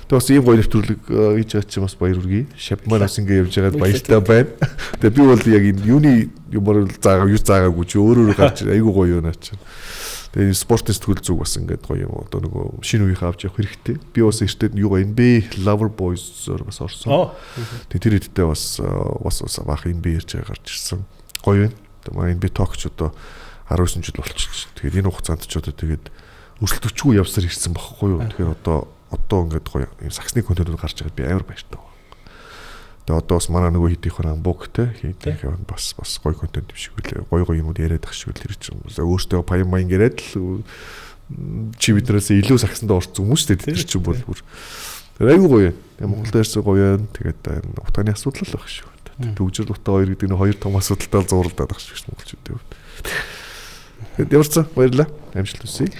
тэг бас ийм гоё нэвтрүүлэг хийж байгаа чинь бас баяр хүргэе. Шав маань бас ингэ явж байгаад баяртай байна. Тэгээ би бол яг энэ юуны юмар заагаа юу заагаагүй чи өөр өөр гарч айгуу гоё юм аа чинь. Тэгээ энэ спортын сэтгүүл зүг бас ингээд гоё юм одоо нөгөө шинэ үеийнхээ авч явах хэрэгтэй. Би бас эртээд юу NBA Lover Boys-оор бас орсон. Тэгээ тэр хэдтэй бас бас баах NBA ярьж байгаа гарч ирсэн. Гоё юм. Тэгээ манай NBA Talk ч одоо 19 жил болчихсон. Тэгээд энэ хугацаанд ч одоо тэгээд өрсөлдөгчгүй явсаар ирсэн бохгүй юу. Тэгэхээр одоо ингээд гоё юм саксны контентууд гарч байгаад би амар баяртай байна. Тэгээ одоо бас манай нөгөө хийдийнх нь амбук те хийдийнх нь бас гоё контент юм шиг үлээ. Гоё гоё юмуд яриад ах шиг үл тэр чинь өөртөө паян маян яриад л чи биднээс илүү сагсанд орсон хүмүүс шүү дээ тэр чинь бол бүр айгүй гоё юм. Монголд ярьсан гоё юм. Тэгээд утгааны асуудал л байх шүү. Төгжрөл утаа хоёр гэдэг нь хоёр том асуудалтай зууралдаад ах шиг монголчуудын хувьд. Тэгээд ямар ч сан баярлалаа. Амжилт хүсье.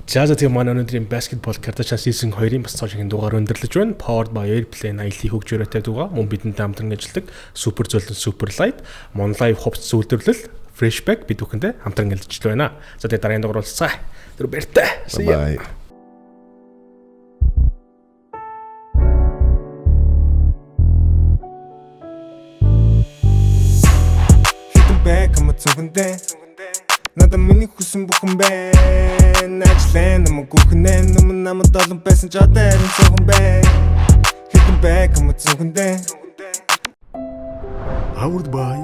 За тэгээ манай өнөөдрийн Basketball Kardashian Season 2-ын бас цоо шинэ дугаар өндөрлөж байна. Powered by Airplane аялын хөгжөөрөйтэй дугаар. Мөн бидэнтэй хамтран ажилладаг Super Золон Super Light, Monlive хувцас үйлдвэрлэл, Freshback бид бүхэндээ хамтран ажиллаж байна. За тэгээ дараагийн дугаар уулзцаа. Тэр баяртай. See ya. Bye. Хитэн бай кам цүнхэндээ Надад миний хүсэн бүхэн байна. Ажлаа намайг гүхнэ нүмэн намайг олон байсан ч одоо харин цөөхөн байна. Хитэн бай кам цүнхэндээ Powered by